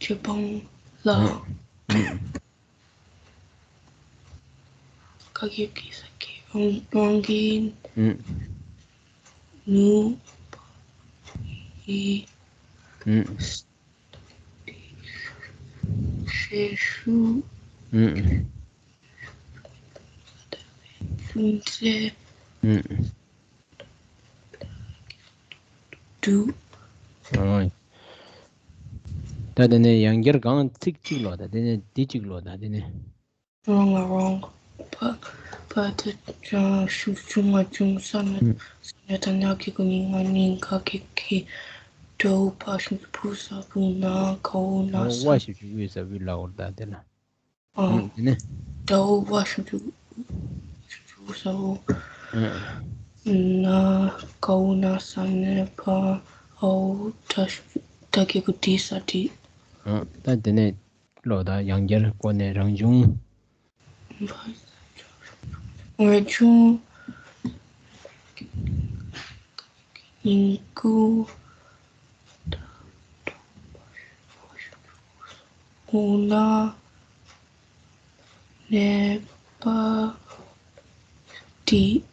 གྱི་བང་ལ་ཨང་། ཨང་། ག་གི་གི་ས་གི་དབང་དབང་གི་ཨང་། ནུ་པ་ཡི་ཨང་། ཤེ་ཤུ་ཨང་། ལུང་ཚེ་ཨང་། དྲུག་ཨང་། ད་དེ་ནས་ཡང་བསྐྱར་གང་ཚིག་གཅིག་ལོ། ད་དེ་ནས་འདི་གཅིག་ལོ། ད་དེ་ནས། རང་ལ་རང་། ཕ་ཕ་དེ་ཅང་ཤུགས་ཆུང་མ་ཆུང་ས་ནས་ཨང་། ས་ནས་ད་ན་གི་གུ་ནི་ང་ནི་ག་གི་གི་དྲོ་ཕ་ཤུགས་ཕུ་ས་ཕུ་ན་གའུ་ན་ས། ཝ་ཤུགས་ཆུང་བི་ས་བི་ལ་འོར་ད་དེ་ན། ཨ། ཨང་། དེ་ནས། དྲོ་བ་ཤུ་ཅུ་ཤུ་ཅུ་ས་འོ། ཨང་། ན་གའུ་ན་ས་ནས་ཕ་ཨའུ་ད་ཤུ་ད་གི་གུ་དི་ས་དི། ཨང་། ད་དེ་ནས་ལོ་ད་ཡང་བསྐྱར་སྐོར་ནས་རང་བྱུང་། རང་བྱུང་། ཡིན་ཀུ། འོ་ན་ནེ་པ་ཏི།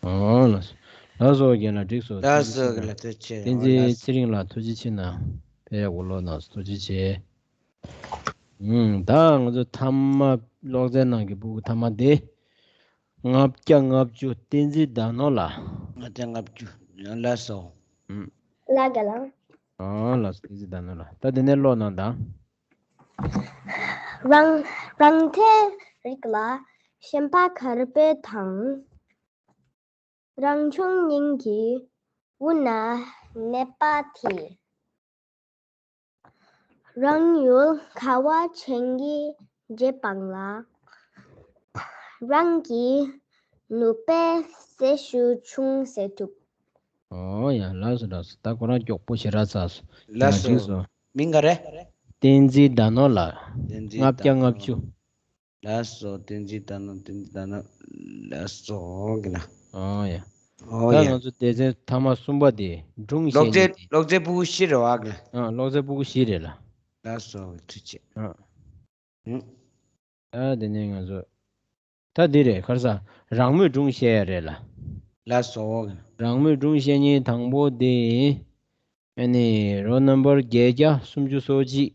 ཨོ་ལགས་སོ། ལགས་སོ་རྒན་ལགས། འགྲིག་སོང་། ལགས་སོ། ཐུགས་རྗེ་ཆེ་གནང་། རྒན་ལགས་ཐུགས་རྗེ་ཆེ། བསྟན་འཛིན་ཚེ་རིང་ལགས་ཐུགས་རྗེ་ཆེ་གནང་། ཕེབས་ཡག་པོ་ལོ་གནང་སོང་། ཐུགས་རྗེ་ཆེ། ཨུམ། ད་ང་ཚོ་ཐ་མ་ཀློག་རྩལ་ནང་གི་ཕྲུ་གུ་ཐ་མ་དེ། ལྔ་བརྒྱ་ལྔ་བཅུ། བསྟན་འཛིན་ཟླ་ནོར་ལགས། ལྔ་བརྒྱ་ལྔ་བཅུ། ལགས་སོ། ཨུམ། ལགས་སོ། བསྟན་འཛིན་ཟླ་ནོར་ལགས། ད་དེ་ནས་ཀློག་གནང་དང་། རང་རང་ཐད་རིགས་ལ་ཞེན་པ་གར་པོ་དང་། རང་བྱུང་སྙིང་གི་དབུས་ན་གནས་པ་དེ། རང་ཡུལ་ཁ་བ་ཅན་གྱི་རྗེ་འབངས་ལ། རང་གི་ནུས་པས་ཟས་ཤུགས་ཆུང་ཟད་ཐུབ། ཨོ་ཡ། ལགས་སོ་ལགས་སོ། ད་ཁོ་རང་མགྱོགས་པོ་ཞེ་དྲག་ཚར་སོང་། ལགས་སོ། འགྲིག་སོང་། མིང་ག་རེ། བསྟན་འཛིན་ཟླ་ནོར་ལགས། བསྟན་འཛིན་ཟླ་ནོར། ལྔ་བརྒྱ་ལྔ་བཅུ། ལགས་སོ། བསྟན་འཛིན་ཟླ་ནོར། བསྟན་འཛིན་ཟླ་ནོར། ལགས་སོ་གི་ན། ཨོ་ཡ། ཨོ་ད་ཡ། ང་ཚོ་སྡེ་ཚན་ཐ་མ་གསུམ་པ་དེ་སྒྲུང་བཤད་ཀློག་མཛོད་མཁན་དེ། ཀློག་མཛོད་ཕྲུ་གུ་བཞི་རེད་བ་གི་ན། ཨ། ཀློག་མཛོད་ཕྲུ་གུ་བཞི་རེད་ལ། ལགས་སོ། ཐུགས་རྗེ་ཆེ། ཨ། ཨུ། ད་དེ་ནས་ང་ཚོ། ད་འདི་རེད། ག་རེ་ཟ། རང་མོས་སྒྲུང་བཤད་ཡ་རེད་ལ། ལགས་སོ། རང་མོས་སྒྲུང་བཤད་མཁན་དང་པོ་དེ། ཨ་ནི་རོལ་ནམ་བར་བརྒྱད་བརྒྱ་སུམ་ཅུ་སོ་གཅིག་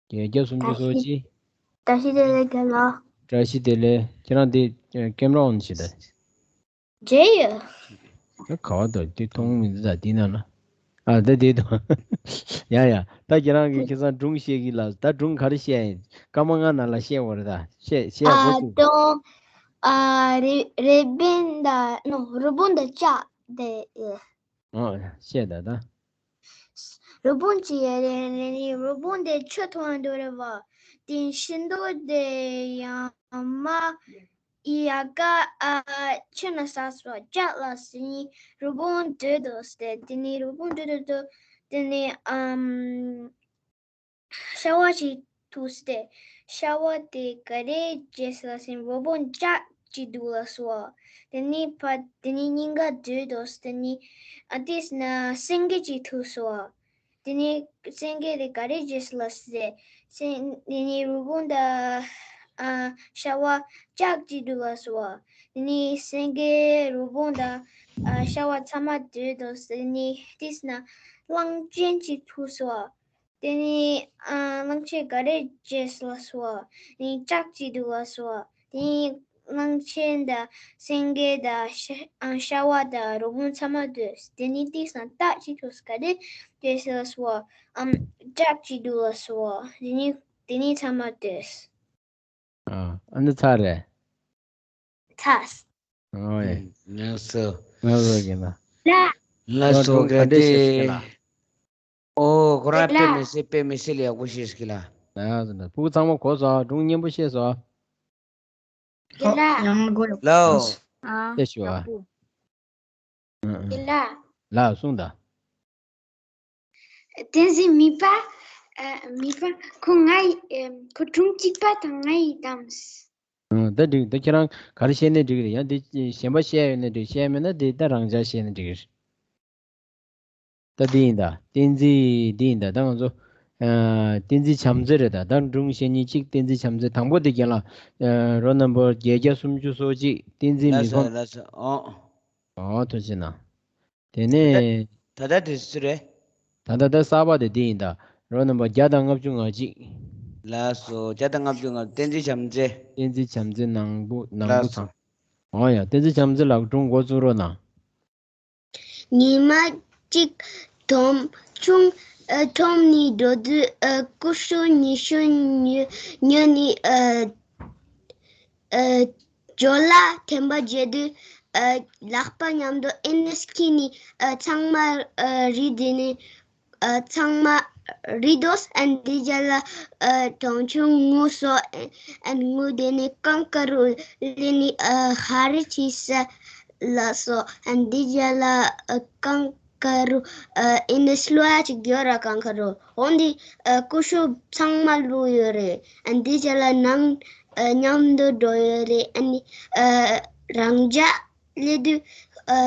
བརྒྱད་བརྒྱ་སུམ་ཅུ་སོ་གཅིག་བཀྲ་ཤིས་བདེ་ལེགས་རྒན་ལགས། བཀྲ་ཤིས་བདེ་ལེགས། ཁྱེད་རང་དེ་ཀེམ་ར་ཨོན་བྱེད་ད། རྗེས་ཡོད། ད་ག་བ་ད་དེ་མཐོང་མི་འདུག་ད་དེ་ན་ལ། ཨ། ད་དེ་དང་། ཡ་ཡ། ད་ཁྱེད་རང་གིས་ཁ་སང་སྒྲུང་བཤད་ཀྱི་ལ། ད་སྒྲུང་ག་རེ་བཤད་ཡིན། སྐར་མ་ལྔ་ནང་ལ་བཤད་དགོས་རེད་ད། བཤད་བཤད་ཨ་དགོས་འདུག་དོ། ཨ། རི་རི་བོང་དང་ནོ། རི་བོང་དང་ལྕགས་དེ། ཨ། བཤད་ད་ད། རི་བོང་ཅིག་ཡོད་རེད། རི་བོང་དེ་ཆུ་འཐུང་འདོད་རེད་བ། དེ་ཤིང་ཏོག་དེ་ཡང་མ་ཡ་ག་ཨ་ཆུ་ན་ཟགས་སོ། ལྕགས་ལ་ཟེར་ནི་རི་བོང་འདོད་དོ་ཟེར། དེ་ནི་རི་བོང་འདོད་དོ་དོ། དེ་ནི་ཨམ། ཤ་བ་ཞིག་ཐུག་སྟེ། ཤ་བ་དེ་ག་རེ་བྱེད་ལ་ཟེར་ན་རི་བོང་ལྕགས་ཅིག་འདུག་ལ་སོ། དེ་ནི་ཕ་དེ་ནི་སྙིང་ག་འདོད་དོ། དེ་ནི་ཨ་དེས་ན་སེང་གེ་ཅིག་ཐུག་སོ། དེ་ནི་སེང་གེ་དེ་ག་རེ་བྱེད་ལ་ཟེར། སེང་དེ་ནི་རི་བོང་དང་ཨ་ཤ་བ་ལྕགས་ཅིག་འདུག་ལ་སོ། དེ་ནི་སེང་གེ་རི་བོང་དང་ཨ་ཤ་བ་ཚང་མ་འདོད་དོ། དེ་ནི་དེས་ན་གླང་ཆེན་ཅིག་ཐུག་སོ། དེ་ནི་ཨ་གླང་ཆེན་ག་རེ་བྱེད་ལ་སོ། དེ་ནི་ལྕགས་ཅིག་འདུག་ལ་སོ། དེ་ནི་གླང་ཆེན་དང་སེང་གེ་དང་ཤ་ཨ་ཤ་བ་དང་རི་བོང་ཚང་མ་འདོད། དེ་ནི་དེ་སང་སྟག་ཅིག་ཐུག་ག་རེ་བྱེད་ལ་སོ། ཨམ་ལྕགས་ཅིག་འདུག་ལ་སོ། དེ་ནི་དེ་ནི་ཚང་མ་འདོད། ཨ། ཨ་ནི་ཚར་རེད། ཚར། ཨོ་ཡ། ལགས་སོ། ལགས་སོ་རྒན་ལགས། ལགས་སོ། ང་སྒྲུང་ག་འདྲས་བཤད་ཀྱི་ལགས། ཨོ་ཁོ་རང་དཔེ་མི་སྲིད་དཔེ་མི་སྲིད་ལ་ཡག་པོ་བཤད་ཀྱི་ལགས། ལགས་སོ། ཕྲུ་གུ་ཚང་མ་གོ་སོང་། སྒྲུང་སྙན་པོ་བཤད་སོང་། རྒན་ལགས། ཡང་དགོས་ལགས། ལགས་སོ། ཨ། བཤད་ཤོག་ཨ། ཡག་པོ། ཨ་ཨ། རྒན་ལགས། ལགས་གསུངས་དང་། བསྟན་འཛིན་མིད་པ། ཨ། མིད་པ་ཁོ་ང་ཡི་ཨ་ཁོ་སྒྲུང་གཅིག་པ་དང་ང་ཡི་གཏམ། ཨ། ད་འགྲིག་ད་ཁྱེད་རང་ག་རེ་བཤད་ནའི་འགྲིག་གི་རེད། ཡང་དེ་གཞན་པ་བཤད་ཡོད་ནའི་འགྲིག་བཤད་མེད་ན་དེ་ད་རང་འཇགས་བཤད་ནའི་འགྲིག་གི་རེད། ད་འདི་ཡིན་ད། བསྟན་འཛིན་འདི་ཡིན་ད། ད་ང་ཚོ་ཨ་བསྟན་འཛིན་བྱམས་བརྩེ་རེད་ད། ད་སྒྲུང་བཤད་མཁན་གཅིག་བསྟན་འཛིན་བྱམས་བརྩེ། དང་པོ་དེ་རྒན་ལགས་ཨ་རོལ་ནམ་བར་བརྒྱད་བརྒྱ་སུམ་ཅུ་སོ་གཅིག་བསྟན་འཛིན་མི་ལགས་སོ། ཕམ། ལགས་སོ། ཨོ། ཨོ་ཐུགས་རྗེ་གནང་། དེ་ད་ནས། ད་ད་དེ་སུ་རེད། ད་ད་ད་གསར་པ་དེ་འདི་ཡིན་ད། རོལ་ནམ་བར་བརྒྱ་དང་ལྔ་བཅུ་ང་གཅིག་ལགས་སོ། བརྒྱ་དང་ལྔ་བཅུ་ང་། བསྟན་འཛིན་བྱམས་བརྩེ། བསྟན་འཛིན་བྱམས་བརྩེ་ནང་པོ་ནང་པོ། ལགས་སོ། ཚང་། ཨོ་ཡ། བསྟན་འཛིན་བྱམས་བརྩེ་ལགས་སྒྲུང་འགོ་བཙུགས་རོགས་གནང་། ཉི་མ་གཅིག་དོམ་ཆུང་ཨ་ཁྲོམ་ནས་འགྲོ་དུས་ཨ་ཀུ་ཤུ་ཉི་ཤུ་ཉོ་ཉོས་ནས་ཨ་ཨ་ཇོ་ལ་ཐེམ་པ་བརྗེད་དུས་ཨ་ལག་པ་མཉམ་དུ་ཨེ་ནས་ཁྱེར་ནས་ཨ་ཚང་མ་ཨ་རིལ་བསྡད་ནས། ཨ་ཚང་མ་རིལ་འདུག་ཨ་འདི་རྗེས་ལ་ཨ་གྲོང་ཆོག་ངུ་སོ། ཨ་ངུ་དེ་ནས་ཀང་ཀ་རུ་ལེ་ནི་ཨ་ཧ་རི་ཆི་ས་ལ་སོ། ཨ་འདི་རྗེས་ལ་ཨ་ཀང་ཀ་རུ་ཨ་ཨེ་ནས་ལོ་ཡ་ཅིག་གྱོ་ར། ཀང་ཀ་རུ་འོན་ཏེ་ཨ་ཀུ་ཤུ་ཚང་མ་ལུས་ཡོད་རེད། ཨ་འདི་རྗེས་ལ་ནང་ཨ་མཉམ་དུ་འགྲོ་ཡོད་རེད། ཨ་ནི་ཨ་རང་ཅག་ལེ་དུས་ཨ་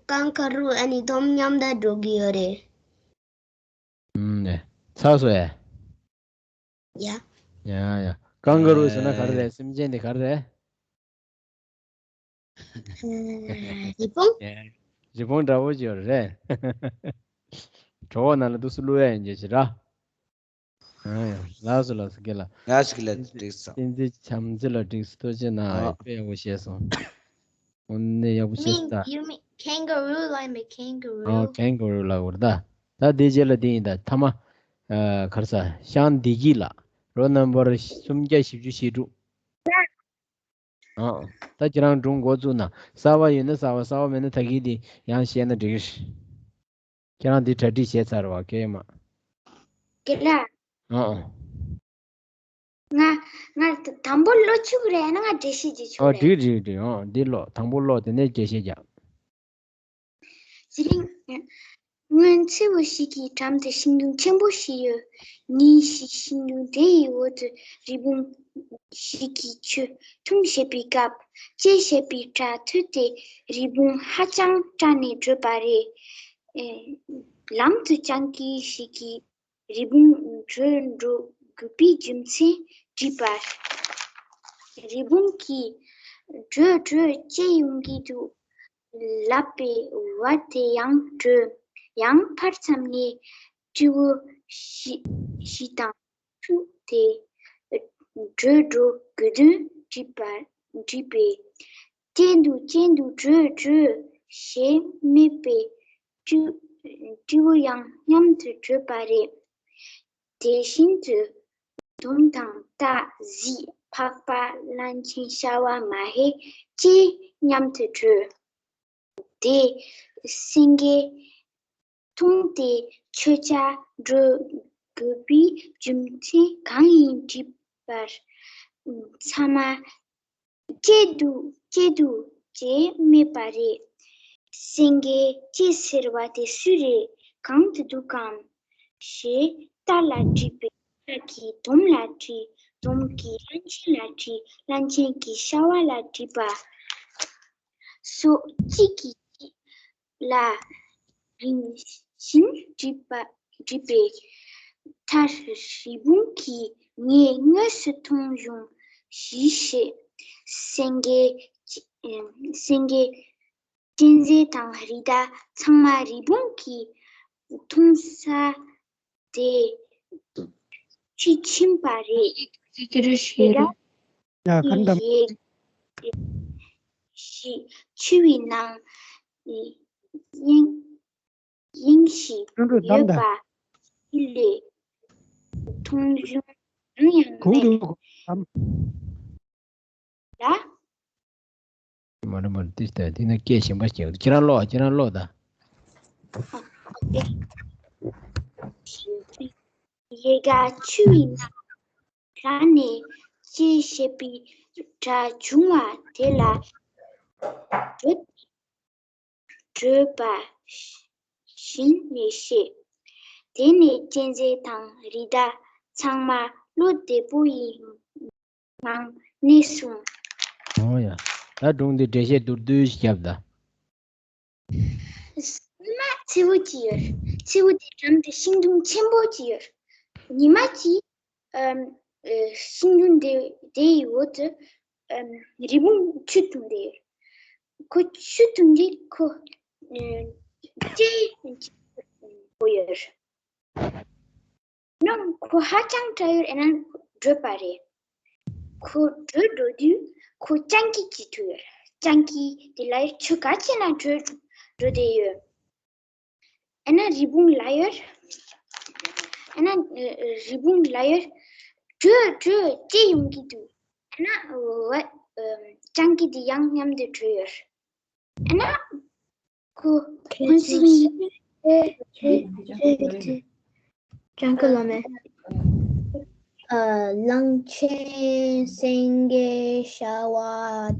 ཀང་ཀ་རུ་ཨ་ནི་དོམ་མཉམ་དུ་འགྲོ་གི་ཡོད་རེད། ཨུམ། ནས། ཚར་སོང་ཨེ། ཡ། ཡ་ཡ། ཀང་ཀ་རུ་ཟེར་ན་ག་རེ་རེད། ཨེ། སེམས་ཅན་དེ་ག་རེ་རེད། ཨ་རི་བོང་། ཨེ། རི་བོང་འདྲ་པོ་ཅིག་ཡོད་རེད། གྲོགས་པོ་ནང་ལ་འདུག་སེ་བླུག་ཡ་ཡིན་གྱི་ཞེ་དྲག་ཨ་ཡ། ལགས་སོ་ལགས་སོ། རྒན་ལགས། ལགས་སོ། རྒན་ལགས། བསྟན་འཛིན། འགྲིག་སོང་། བསྟན་འཛིན་བྱམས་བརྩེ་ལགས་འགྲིག་སོང་། ཐུགས་རྗེ་གནང་། ཨ། དཔེ་ཡག་པོ་བཤད་སོང་། དངོས་གནས་ཡག་པོ་བཤད་སོང་ད། You mean, you mean kangaroo ལབ་ཡིན་པས། ཨ། ཁེན་ག་རུ། ཁེན་ག་རུ་ལབ་དགོས་རེད་ད། ད་དེ་རྗེས་ལ་དེ་ཡིན་ད། ཐ་མ། ཨ། ག་རེ་ཟ། ཤང་བདེ་སྐྱིད་ལགས། རོལ་ནམ་བར་སུམ་བརྒྱ་བཞི་བཅུ་ཞེ་དྲུག་ཨ། ད་ཁྱེད་རང་སྒྲུང་འགོ་བཙུགས་ན། གསར་པ་ཡོད་ན་གསར་པ། གསར་པ་མེད་ན་ད་གིན་དེ་ཡང་བཤད་ན་འགྲིག་གི་རེད། ཁྱེད་རང་འདི་གྲ་སྒྲིག་བྱས་ཚར་བ་སྐད་མ། རྒན་ལགས། ཨ་ཨ། ང་ང་དང་པོ་ཀློག་ཆོག་གི་རེད། ཡང་ན་ང་འགྲེལ་བཤད་བྱེད་ཆོག་ཨ་གི་རེད། འགྲིག་འགྲིག་འགྲིག་ཨ་འདི་ཀློག་དང་པོ་ཀློག་དེ་ནས་འགྲེལ་བཤད་རྒྱག་དེ་རིང་། སྔོན་མཚེའུ་ཞིག་གི་འགྲམ་དུ་ཤིང་སྡོང་ཆེན་པོ་ཞིག་ཡོད། ཉིན་ཞིག་ཤིང་སྡོང་དེ་ཡི་འོག་ཏུ་རི་བོང་ཞིག་གིས་ཆུ་འཐུང་བྱེད་པའི་སྐབས། ཅེ་ཞེས་པའི་སྒྲ་ཐོས་ཏེ་རི་བོང་ཧ་ཅང་སྐྲག་ནས་བྲོས་པ་རེད། ཨེ། ལམ་དུ་སྤྱང་ཀི་ཞིག་གིས་རི་བོང་བྲོས་འགྲོ་དགོས་པའི་རྒྱུ་མཚན་དྲིས་པར། རི་བོང་གིས། བྲོས་བྲོས། ཅི་ཡོང་གི་འདུག་ལབ་པའི་བར་དེ་ཡང་བྲོས། ཡང་ཕར་མཚམས་ནས་སྤྲེའུ་བཞི་བཞི་དང་ཕྲུག་དེ་བྲོས་འགྲོ་དགོས་དོན་དྲིས་པར། དྲིས་པས། སྐྱེས་འདུག་སྐྱེས་འདུག་བྲོས་བྲོས་ཞེས་སྨྲས་པས། སྤྲེའུ་སྤྲེའུ་ཡང་མཉམ་དུ་བྲོས་པ་རེད། དེ་བཞིན་དུ་དོམ་དང་སྟག་གཟིག་ཕག་པ་གླང་ཆེན་ཤྭ་བ་མ་ཧེ་བཅས་མཉམ་དུ་བྲོས། དེ་སེང་གེས་མཐོང་སྟེ་ཁྱོད་ཅག་བྲོས་དགོས་པའི་རྒྱུ་མཚན་གང་ཡིན་དྲིས་པར། ཚང་མ། སྐྱེས་འདུག་སྐྱེས་འདུག་ཅེས་སྨྲས་པ་རེད། སེང་གེས་སྐྱེས་ཟེར་བ་དེ་སུ་རེད། གང་དུ་འདུག་གམ་ཞེས་སྟག་ལ་དྲིས་པས། སྟག་གིས་དོམ་ལ་དྲིས། དོམ་གྱིས་གླང་ཆེན་ལ་དྲིས། གླང་ཆེན་གྱིས་ཤྭ་བ་ལ་དྲིས་པ་སོགས་གཅིག་གིས་གཅིག་ལ་རིམ་བཞིན་དྲིས་པ། དྲིས་པས། མཐར་རི་བོང་གིས་ངས་དངོས་སུ་མཐོང་བྱུང་ཞེས་བཤད། སེང་གེ། སེང་གེ། གཅན་གཟན་དང་རི་དྭགས་ཚང་མ་རི་བོང་གི་མཐོང་ས་དེ་ཕྱིར་ཕྱིན་པ་རེད། དེ་ཡ་ག་འདྲ། ཡིག་ཞིག་ཆུ་བའི་ནང་གཡེང་གཡེང་བཞིན་ཡོད་པ་ལས་མཐོང་བྱུང་ཡང་མེད། ལ། མ་རེད་མ་རེད། འདི་ལྟ་འདི་ན་སྐད་གཞན་པ་སྐྱེ། ཁྱེད་རང་ཀློག་ཁྱེད་རང་ཀློག་ད། ཡལ་ག་ཆུ་བའི་ནང་རང་ནས་ཅི་ཞེས་པའི་སྒྲ་བྱུང་བ་དེ་ལ་བྲོས། བྲོས་པ་བཞིན་ནས་བཤད། དེ་ནས་གཅན་གཟན་དང་རི་དྭགས་ཚང་མ་བློ་བདེ་པོ་ཡི་ངང་གནས་སོང་། ཨོ་ཡ། ད་སྒྲུང་འདི་འགྲེལ་བཤད་མདོར་བསྡུས་ཤིག་བརྒྱབ་ད། སྔོན་མ་མཚེའུ་གཅིག་ཡོད། མཚེའུ་དེའི་འགྲམ་དུ་ཤིང་སྡོང་ཆེན་པོ་ཅིག་ཡོད། ཉི་མ་གཅིག་ཨམ། ཨེ། ཤིང་སྡོང་དེ་དེའི་འོག་ཏུ་ཨམ། རི་བོང་ཁྱུ་བཏང་སྟེ་ཡོད། ཁོ་ཁྱུ་བཏང་དུས་ཁོ་ཨེ། ལྕེ་ཡོད། ཡང་ཁོ་ཧ་ཅང་སྐྲག་ཡོད། ཨེ་ན་བྲོས་པ་རེད། ཁོ་བྲོས་འགྲོ་དུས་ཁོ་སྤྱང་ཀི་ཅིག་ཐུག་ཡོད། སྤྱང་ཀི་དེ་ལ་ཡོད། ཁྱོད་ག་བྱས་ན་བྲོས་འགྲོ་བསྡད་ཡོད། ཨེ་ན་རི་བོང་ལ་ཡོད། ཨེ་ན་ཨེ། རི་བོང་ལ་ཡོད། བྲོས་བྲོས། ལྕེ་ཡོང་གི་འདུག་ཨེ་ན་འོ། ཨེ། སྤྱང་ཀི་དེ་ཡང་མཉམ་དུ་བྲོས་ཡོད། ཨེ་ན་ཁོ་ཁོ་ཚོ་གཉིས། སྤྱང་ཀི་ལ་མེད། ཨ། གླང་ཆེན་སེང་གེ་ཤ་བ་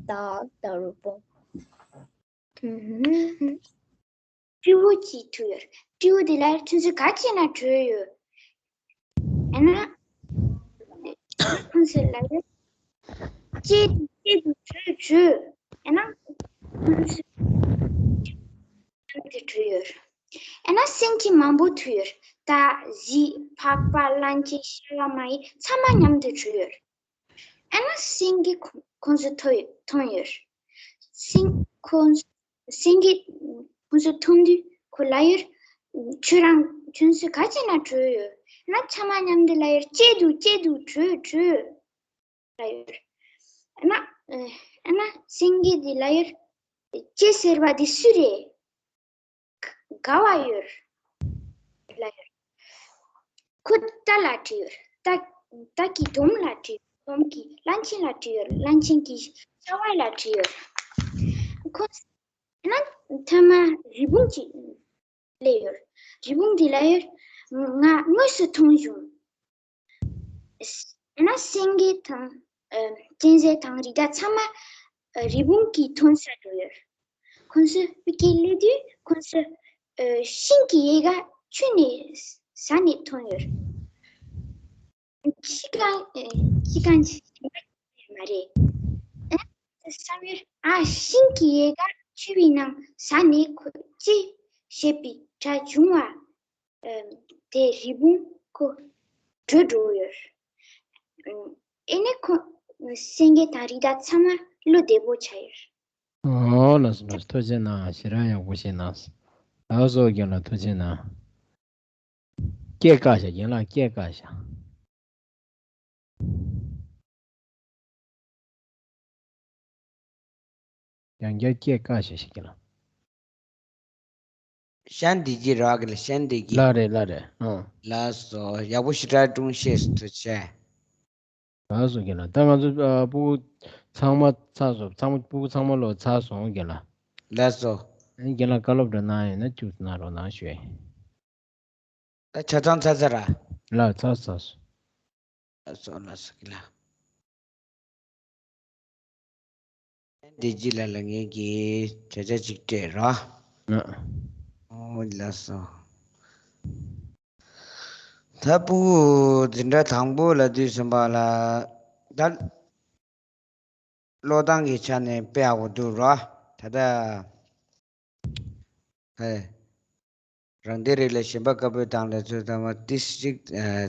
སྟག་ལྟ་བུ་པོ། སྤྲེའུ་གཅིག་ཐུག་ཡོད། སྤྲེའུ་དེ་ལ་ཁྱོད་ཚོ་ག་བྱས་ན་བྲོས་ཡོད། ཨེ་ན་ཁོ་ཚོ་ལ་ཡོད། ལྕེ་དེ་ལྕེ་དེ་བྲོས་བྲོས། ཨེ་ན་ཁོ་ཚོ་མཉམ་དུ་བྲོས་ཡོད། ཨེ་ན་སེང་གེ་མང་པོ་ཐུག་ཡོད། སྟག་གཟིག་ཕག་པ་གླང་ཆེན་ཤ་བ་མ་ཡི་ཚང་མ་མཉམ་དུ་བྲོས་ཡོད། ཨེ་ན་སེང་གེ་ཁོ་ཁོ་ཚོ་ཐོ་མཐོང་ཡོད། སེང་ཁོ་སེང་གེ་ཁོ་ཚོ་མཐོང་དུས་ཁོ་ལ་ཡོད། ཁྱོད་རང་ཁྱོད་ཚོ་ག་བྱས་ན་བྲོས་ཡོད། ཨེ་ན་ཚང་མ་མཉམ་དུ་ལ་ཡོད། ལྕེ་འདུག་ལྕེ་འདུག་བྲོས་བྲོས། ལ་ཡོད། ཨེ་ན་ཨེ་ན་སེང་གེ་དེ་ལ་ཡོད། ལྕེ་ཟེར་བ་དེ་སུ་རེད། ག་བ་ཡོད། ལ་ཡོད། ཁོ་རྟ་ལ་བྲིས་ཡོད། རྟ་རྟ་གི་དོམ་ལ་བྲིས། དོམ་གྱི་གླང་ཆེན་ལ་བྲིས་ཡོད། གླང་ཆེན་གྱི་ཤ་བ་ལ་བྲིས་ཡོད། ཁོ་ན་ཐ་མ་རི་བོང་ཅིག་སླེབས་ཡོད། རི་བོང་འདི་ལ་ཡོད། ང་དངོས་སུ་མཐོང་བྱུང་། ཡང་ན་སེང་གེ་དང་། ཨ། གཅན་གཟན་དང་རི་དྭགས་ཚང་མ། ཨ། རི་བོང་གིས་མཐོང་ས་འགྲོ་ཡོད། ཁོང་ཚོ་ཕ་གིར་སླེབས་དུས་ཁོང་ཚོ། ཨ། ཤིང་གི་ཡལ་ག་ཆུ་ནས་ཟ་ནས་མཐོང་ཡོད། ཅི་གང་། ཨ། ཅི་གང་ཅི་མ་རེད། ཨ། བསམ་ཡོད། ཨ། ཤིང་གི་ཡལ་ག་ཆུ་བའི་ནང་ཟ་ནས་ཁོ་ཅི་ཞེས་པའི་སྒྲ་བྱུང་བ། ཨ། དེ་རི་བོང་ཁོ་བྲོས་འགྲོ་ཡོད། ཨ། ཨེ་ནས་ཁོ་སེང་གེ་དང་རི་དྭགས་ཚང་མ་བློ་བདེ་པོ་ཆགས་ཡོད། ཨོ་ལགས་སོ་ལགས་སོ། ཐུགས་རྗེ་གནང་། ཞེ་དྲག་ཡག་པོ་བཤད་གནང་། ལགས་སོ་རྒན་ལགས་ཐུགས་རྗེ་གནང་། སྐད་བཀག་བཞག་རྒན་ལགས་སྐད་བཀག་བཞག་ཡང་བསྐྱར་སྐད་བཀག་བཞག་ཞིག་གི་ལ། ཤན་འདི་གྱི་རག་གི་ལ་ཤན་འདི་གྱི། ལ་རེད་ལ་རེད། ཨང་། ལགས་སོ། ཡག་པོ་ཞེ་དྲག་སྒྲུང་བཤད་སུ་ཐུགས་རྗེ་ཆེ། ལགས་སོ་རྒན་ལགས། ད་ང་ཚོ་ཨ། སྤུ་གུ་ཚང་མ་ཚར་སོང་། ཚང་མ་སྤུ་གུ་ཚང་མ་ལོ་ཚར་སོང་རྒན་ལགས། ལགས་སོ། ཨ་ནི་རྒན་ལགས་བཀའ་སློབ་འདྲ་གནང་ཡོད་ན་ཅུང་ཙམ་གནང་རོགས་གནང་ཞུ། ད་ཆ་ཚང་ཚར་ཚར་ར། ལགས་ཚར་ཚར་སོང་། ལགས་སོ་ལགས་སོ་རྒན་ལགས། འདི་ཅི་ལ་ལ་ངེད་ཀྱིས་བྱ་བྱ་ཅིག་སྤྲད་རོགས། ཨོ་ལགས་སོ། ད་སྤུ་གུ་འཛིན་གྲྭ་དང་པོ་ལ་དུས་ཟིན་པ་ལ་ད་ཀློག་སྟངས་ཀྱི་ཆ་ནས་དཔེ་ཡག་པོ་འདུག་རོགས། ད་ལྟ། ཧེ། རང་སྡེ་རིགས་ལ་ཞེན་པ་དཀར་པོའི་གདངས་ལ་ཚུར་ལྟ་མ་ཏིས་ཅིག་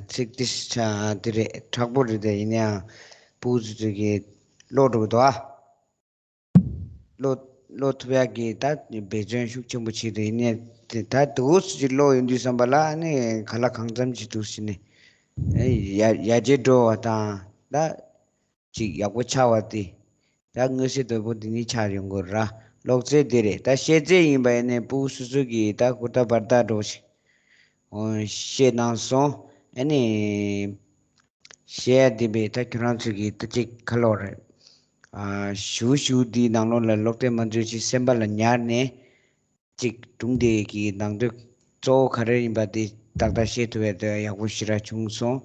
ཚིག་ཏིས་ཆ་དེ་རེད། དྲག་པོ་རེད་དེ། ཡིན་ནའང་སྤུ་གུ་ཚོས་ཀྱིས་ཀློག་འགྲོ་གི་འདུག་ཨ། ཀློག་ཀློག་ཐུབ་ཡག་གི་ད་འབད་བརྩོན་ཤུགས་ཆེན་པོ་བྱེད་དུ་ཡིན་ནའི་དེ་ད་དུ་སུ་ཅིག་ཀློག་ཡོང་དུས་ཙམ་པ་ལ་ནི་ག་ལ་གང་འཚམ་ཅིག་འདུག་ཟེར་ནས་ཡར་ཡར་རྒྱས་འགྲོ་བ་དང་ད། ཅིག་ཡག་པོ་ཆགས་པ་དེ། ད་མངོན་གསལ་དོད་པོ་དེ་ནི་ཆགས་ཡོང་གི་ར། ཀློག་ཚད་དེ་རེད། ད་བཤད་ཚད་ཡིན་པ་ཡིན་ནའི་སྤུ་གུ་སོ་སོ་གིས་ད་ཧུར་ཐག་འབར་ཐག་འགྲོ་ཞིག་ཨོ་བཤད་གནང་སོང་། ཨ་ནི་བཤད་ཡ་དེ་བས་ད་ཁྱོད་རང་ཚོ་གིས་ད་ཅིག་ཁ་ལོག་རེད། ཨ་ཞུ་ཞུ་འདིའི་ནང་ལོགས་ལ་ཀློག་དེབ་མ་འཛུལ་ཞིག་སེམས་པ་ལ་ཉར་ནས། གཅིག་སྒྲུང་དེ་གི་ནང་དོན་གཙོ་བོ་ག་རེ་ཡིན་པ་དེ་ཏག་ཏག་ཤེས་ཐུབ་པའི་དོན་ཡག་པོ་ཞེ་དྲག་བྱུང་སོང་།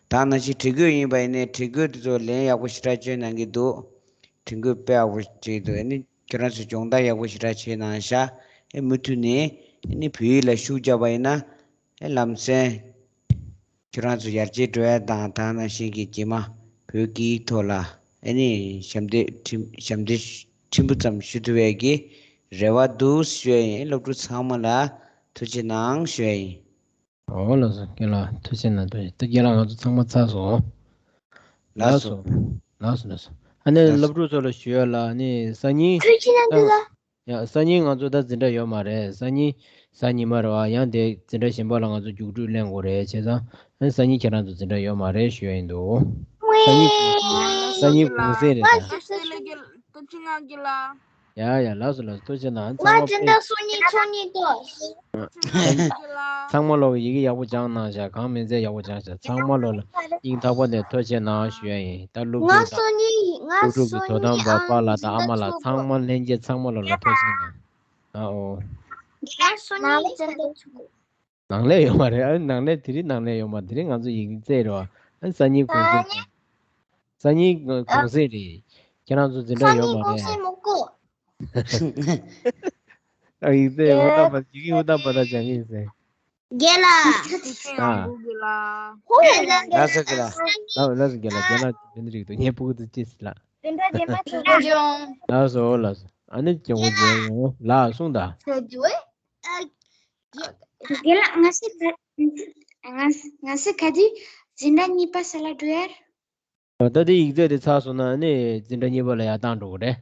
ད་ནང་བཞིན་བྲིས་བཀོད་ཡིན་པ་ཡིན་ནའི་བྲིས་བཀོད་དེ་ཚོ་ལན་ཡག་པོ་ཞེ་དྲག་བཅོས་གནང་གི་འདུག་བྲིས་བཀོད་དཔེ་ཡག་པོ་བྱས་འདུག་ཨ་ནི་ཁྱོད་རང་ཚོ་སྦྱོང་བརྡར་ཡག་པོ་ཞེ་དྲག་བྱས་གནང་ཤག་ཨེ་མུ་མཐུད་ནས་ཨ་ནི་བོད་ཡིག་ལ་ཤུགས་རྒྱབ་པ་ཡིན་ན་ཨེ་ལམ་སེང་། ཁྱོད་རང་ཚོ་ཡར་རྒྱས་འགྲོ་ཡ་དང་། ད་ནང་བཞིན་གྱི་རྗེས་མ་བོད་སྐད་ཡིག་ཐོག་ལ་ཨ་ནི་ཞབས་འདེགས་ཁྲིམས་ཞབས་འདེགས་ཁྲིམས་པོ་ཙམ་ཞུ་ཐུབ་ཡས་ཀྱི་རེ་བ་འདུག་ཞུ་ཡ་ཡིན། སློབ་ཕྲུག་ཚང་མ་ལ་ ཐུགས་རྗེ་གནང་ཞུ་ཡ་ཡིན། ཨོ་ལགས་སོ། རྒན་ལགས་ཐུགས་རྗེ་གནང་། ཐུགས་རྗེ། ད་རྒན་ལགས་ང་ཚོ་ཚང་མ་ཚར་སོང་། ལགས་ལགས་སོ། སོ། ལགས་སོ་ལགས་སོ། ཨ་ནི་ལགས་སོ། སློབ་ཕྲུག་ཚོ་ལ་ཞུ་ཡ་ལ་ནི་སང་ཉིན། ཐུགས་རྗེ་གནང་། རྒན་ལགས། ཡ་སང་ཉིན་ང་ཚོ་ད་འཛིན་གྲྭ་ཡོད་མ་རེད། སང་ཉིན་གཟའ་ཉི་མ་རེད་བ། ཡང་དེ་འཛིན་གྲྭ་གཞན་པ་ལ་ང་ཚོ་རྒྱུགས་སྤྲོད་ལེན་དགོས་རེད། བྱས་ཙང་ཨ་ནི་སང་ཉིན་ཁྱེད་རང་ཚོ་འཛིན་གྲྭ་ཡོད་མ་རེད་ཞུ་ཡ་ཡིན་འདུག་སང་ཉིན་སང་ཉིན་གུང་སེང་རེད་ད། ཐུགས་རྗེ་གནང་རྒན་ལགས། ཡ་ཡ་ལགས་སོ་ལགས་སོ། ཐུགས་རྗེ་གནང་། ཚང་མ་ཕེབས། ཚང་མ་ལོ་ཡི་གེ་ཡག་པོ་སྦྱངས་གནང་ཤག་གང་མིན་ཚད་ཡག་པོ་སྦྱངས་ཤག་ཚང་མ་ལོ་ལ་སྙིང་ཐག་པ་ནས་ཐུགས་རྗེ་གནང་ཞུ་ཡ་ཡིན། ད་སློབ་ཕྲུག་དང་སློབ་ཕྲུག་གི་དོ་དམ་པ་པཱ་ལགས་དང་ཨ་མ་ལགས་ཚང་མ་ལྷན་རྒྱས་ཚང་མ་ལོ་ལ་ཐུགས་རྗེ་གནང་། ཨ་ཨོ། ནང་ལས་ཡོད་མ་རེད། ཨ་ནང་ལས་དེ་རིང་ནང་ལས་ཡོད་མ། དེ་རིང་ང་ཚོ་ཡིག་རྩིས་རེད་བ། ཨ་སང་ཉིན་གུང་སེང་། སང་ཉིན་གུང་སེང་རེད། ཁྱེད་རང་ཚོ་འཛིན་གྲྭ་ཡོད་མ་རེད། ཨ་ཡིག་རྩིས་ཧུར་ཐག་པ། ཡི་གེ་ཧུར་ཐག་པ་ད་སྦྱང་གི་ཡིན་ཟེར། རྒན་ལགས། ཨ། ལགས་སོ་རྒན་ལགས། ལགས་ལགས་སོ་རྒན་ལགས། རྒན་ལགས་དེ་འདྲ་རིགས་འདུག་ངའི་སྤུ་གུ་དེ་ཅི་ཟེར་ལགས། ལགས་སོ་ལགས་སོ། ཨ་ནི་སྐྱོ་བོ་རྒན་ལགས་གསུངས་དང་། རྒན་ལགས་ང་ཚོ་ག་ང་ང་ཚོ་ག་དུས་འཛིན་གྲྭ་གཉིས་པ་སླེབས་འགྲོ་ཡ། ད་ལྟ་ཡིག་ཚད་དེ་ཚར་སོང་ན་ནི་འཛིན་གྲྭ་གཉིས་པ་ལ་ཡར་བཏང་འགྲོ་གི་རེད།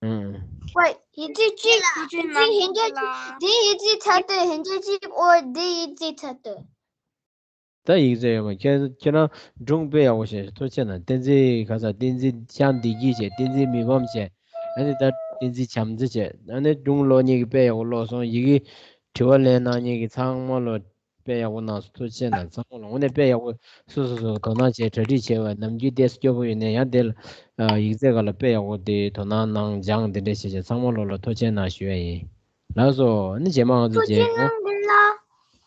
ཨང་། ཝེ། ཡིག་ཚད་གཅིག་ཡིག་ཚད་ཧིན་རྗེ་གཅིག་དེ་ཡིག་ཚད་ཚར་དུས་ཧིན་རྗེ་གཅིག་ཨོ་དེ་ཡིག་ཚད་ཚར་དུས། ད་ཡིག་ཚད་ཡོད་མ། ཁྱེད་ཁྱེད་རང་སྒྲུང་དཔེ་ཡག་པོ་བཤད། ཐུགས་རྗེ་གནང་། བསྟན་འཛིན་ཁ་ས་བསྟན་འཛིན་ཤང་བདེ་སྐྱིད་བྱས། བསྟན་འཛིན་མི་ཕམ་བྱས། ཨ་ནི་ད་བསྟན་འཛིན་བྱམས་བརྩེ་བྱས། ཨ་ནི་སྒྲུང་ཀློག་མཁན་གྱིས་དཔེ་ཡག་པོ་ཀློག་སོང་། ཡི་གེ་དྲི་བ་ལེན་གནང་མཁན་གྱིས་ཚང་མ་ལོ་དཔེ་ཡག་པོ་གནང་སོང་། ཐུགས་རྗེ་གནང་། ཚང་མ་ལ་དངོས་གནས་དཔེ་ཡག་པོ་སོ་སོ་སོ་དོ་སྣང་བྱས་གྲ་སྒྲིག་བྱས་པ། ནམ་རྒྱུན་ཏོག་ཙམ་སྐྱོ་པོ་ཡོད་ནའི་ཡང་དེ་ལ་ཡིག་ཚད་སྒང་ལ་དཔེ་ཡག་པོ་དེ་དོ་སྣང་གནང་སྦྱངས་དེ་འདྲ་བྱས་བྱས། ཚང་མ་ལོ་ལ་ཐུགས་རྗེ་གནང་ཞུ་ཡ་ཡིན། ལགས་སོ། ཨ་ནི་རྗེས་མ་ང་ཚོ་མཇལ་ཡོང་།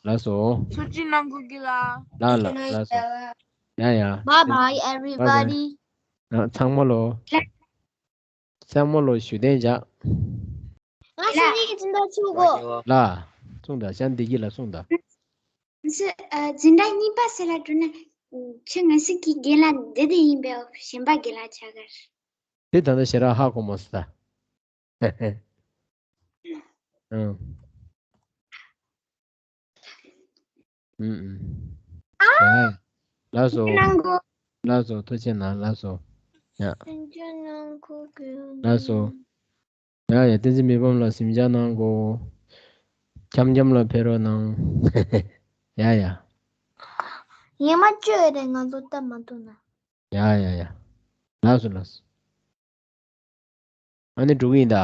ལགས་སོ། ཐུགས་རྗེ་གནང་གོ་གི་ལགས། ལགས་ལགས་ལགས་སོ། ཡ་ཡ། Bye bye everybody. ཨ་ཚང་མ་ལོ། ཚང་མ་ལོ་བཞུགས་གདན་འཇགས། ང་སང་ཉིན་གྱི་འཛིན་གྲྭ་ཚུགས་གོ། ལགས། གསུངས་དང་། ཤང་བདེ་སྐྱིད་ལགས་གསུངས་དང་། ང་ཚོ་ཨ་འཛིན་གྲྭ་གཉིས་པ་སླེབས་འགྲོ་ན། ཁྱོད་ང་ཚོ་གི་རྒན་ལགས་འདི་འདི་ཡིན་པས། གཞན་པ་རྒན་ལགས་ཆགས་ཀྱི་རེད། དེ་ད་ལྟ་ཞེ་དྲག་ཧ་གོ་མ་སོང་ད། ཨང་། ཨང་། ཨང་། ཡ། ལགས་སོ། གནང་གོ། ལགས་སོ། ཐུགས་རྗེ་གནང་། ལགས་སོ། ཡ། ལགས་སོ། ཡ་ཡ། བསྟན་འཛིན་མི་ཕམ་ལགས་གཟིམ་འཇགས་གནང་གོ། འཁྱམ་འཁྱམ་ལ་ཕེབས་རོགས་གནང་། ཡ་ཡ། ཉི་མ་བཅུ་རེད། ང་ཚོ་སྟབས་མ་བདེ་ན། ཡ་ཡ་ཡ། ལགས་སོ་ལགས་སོ། ཨ་ནི་འགྲོ་གི་ཡིན་ད།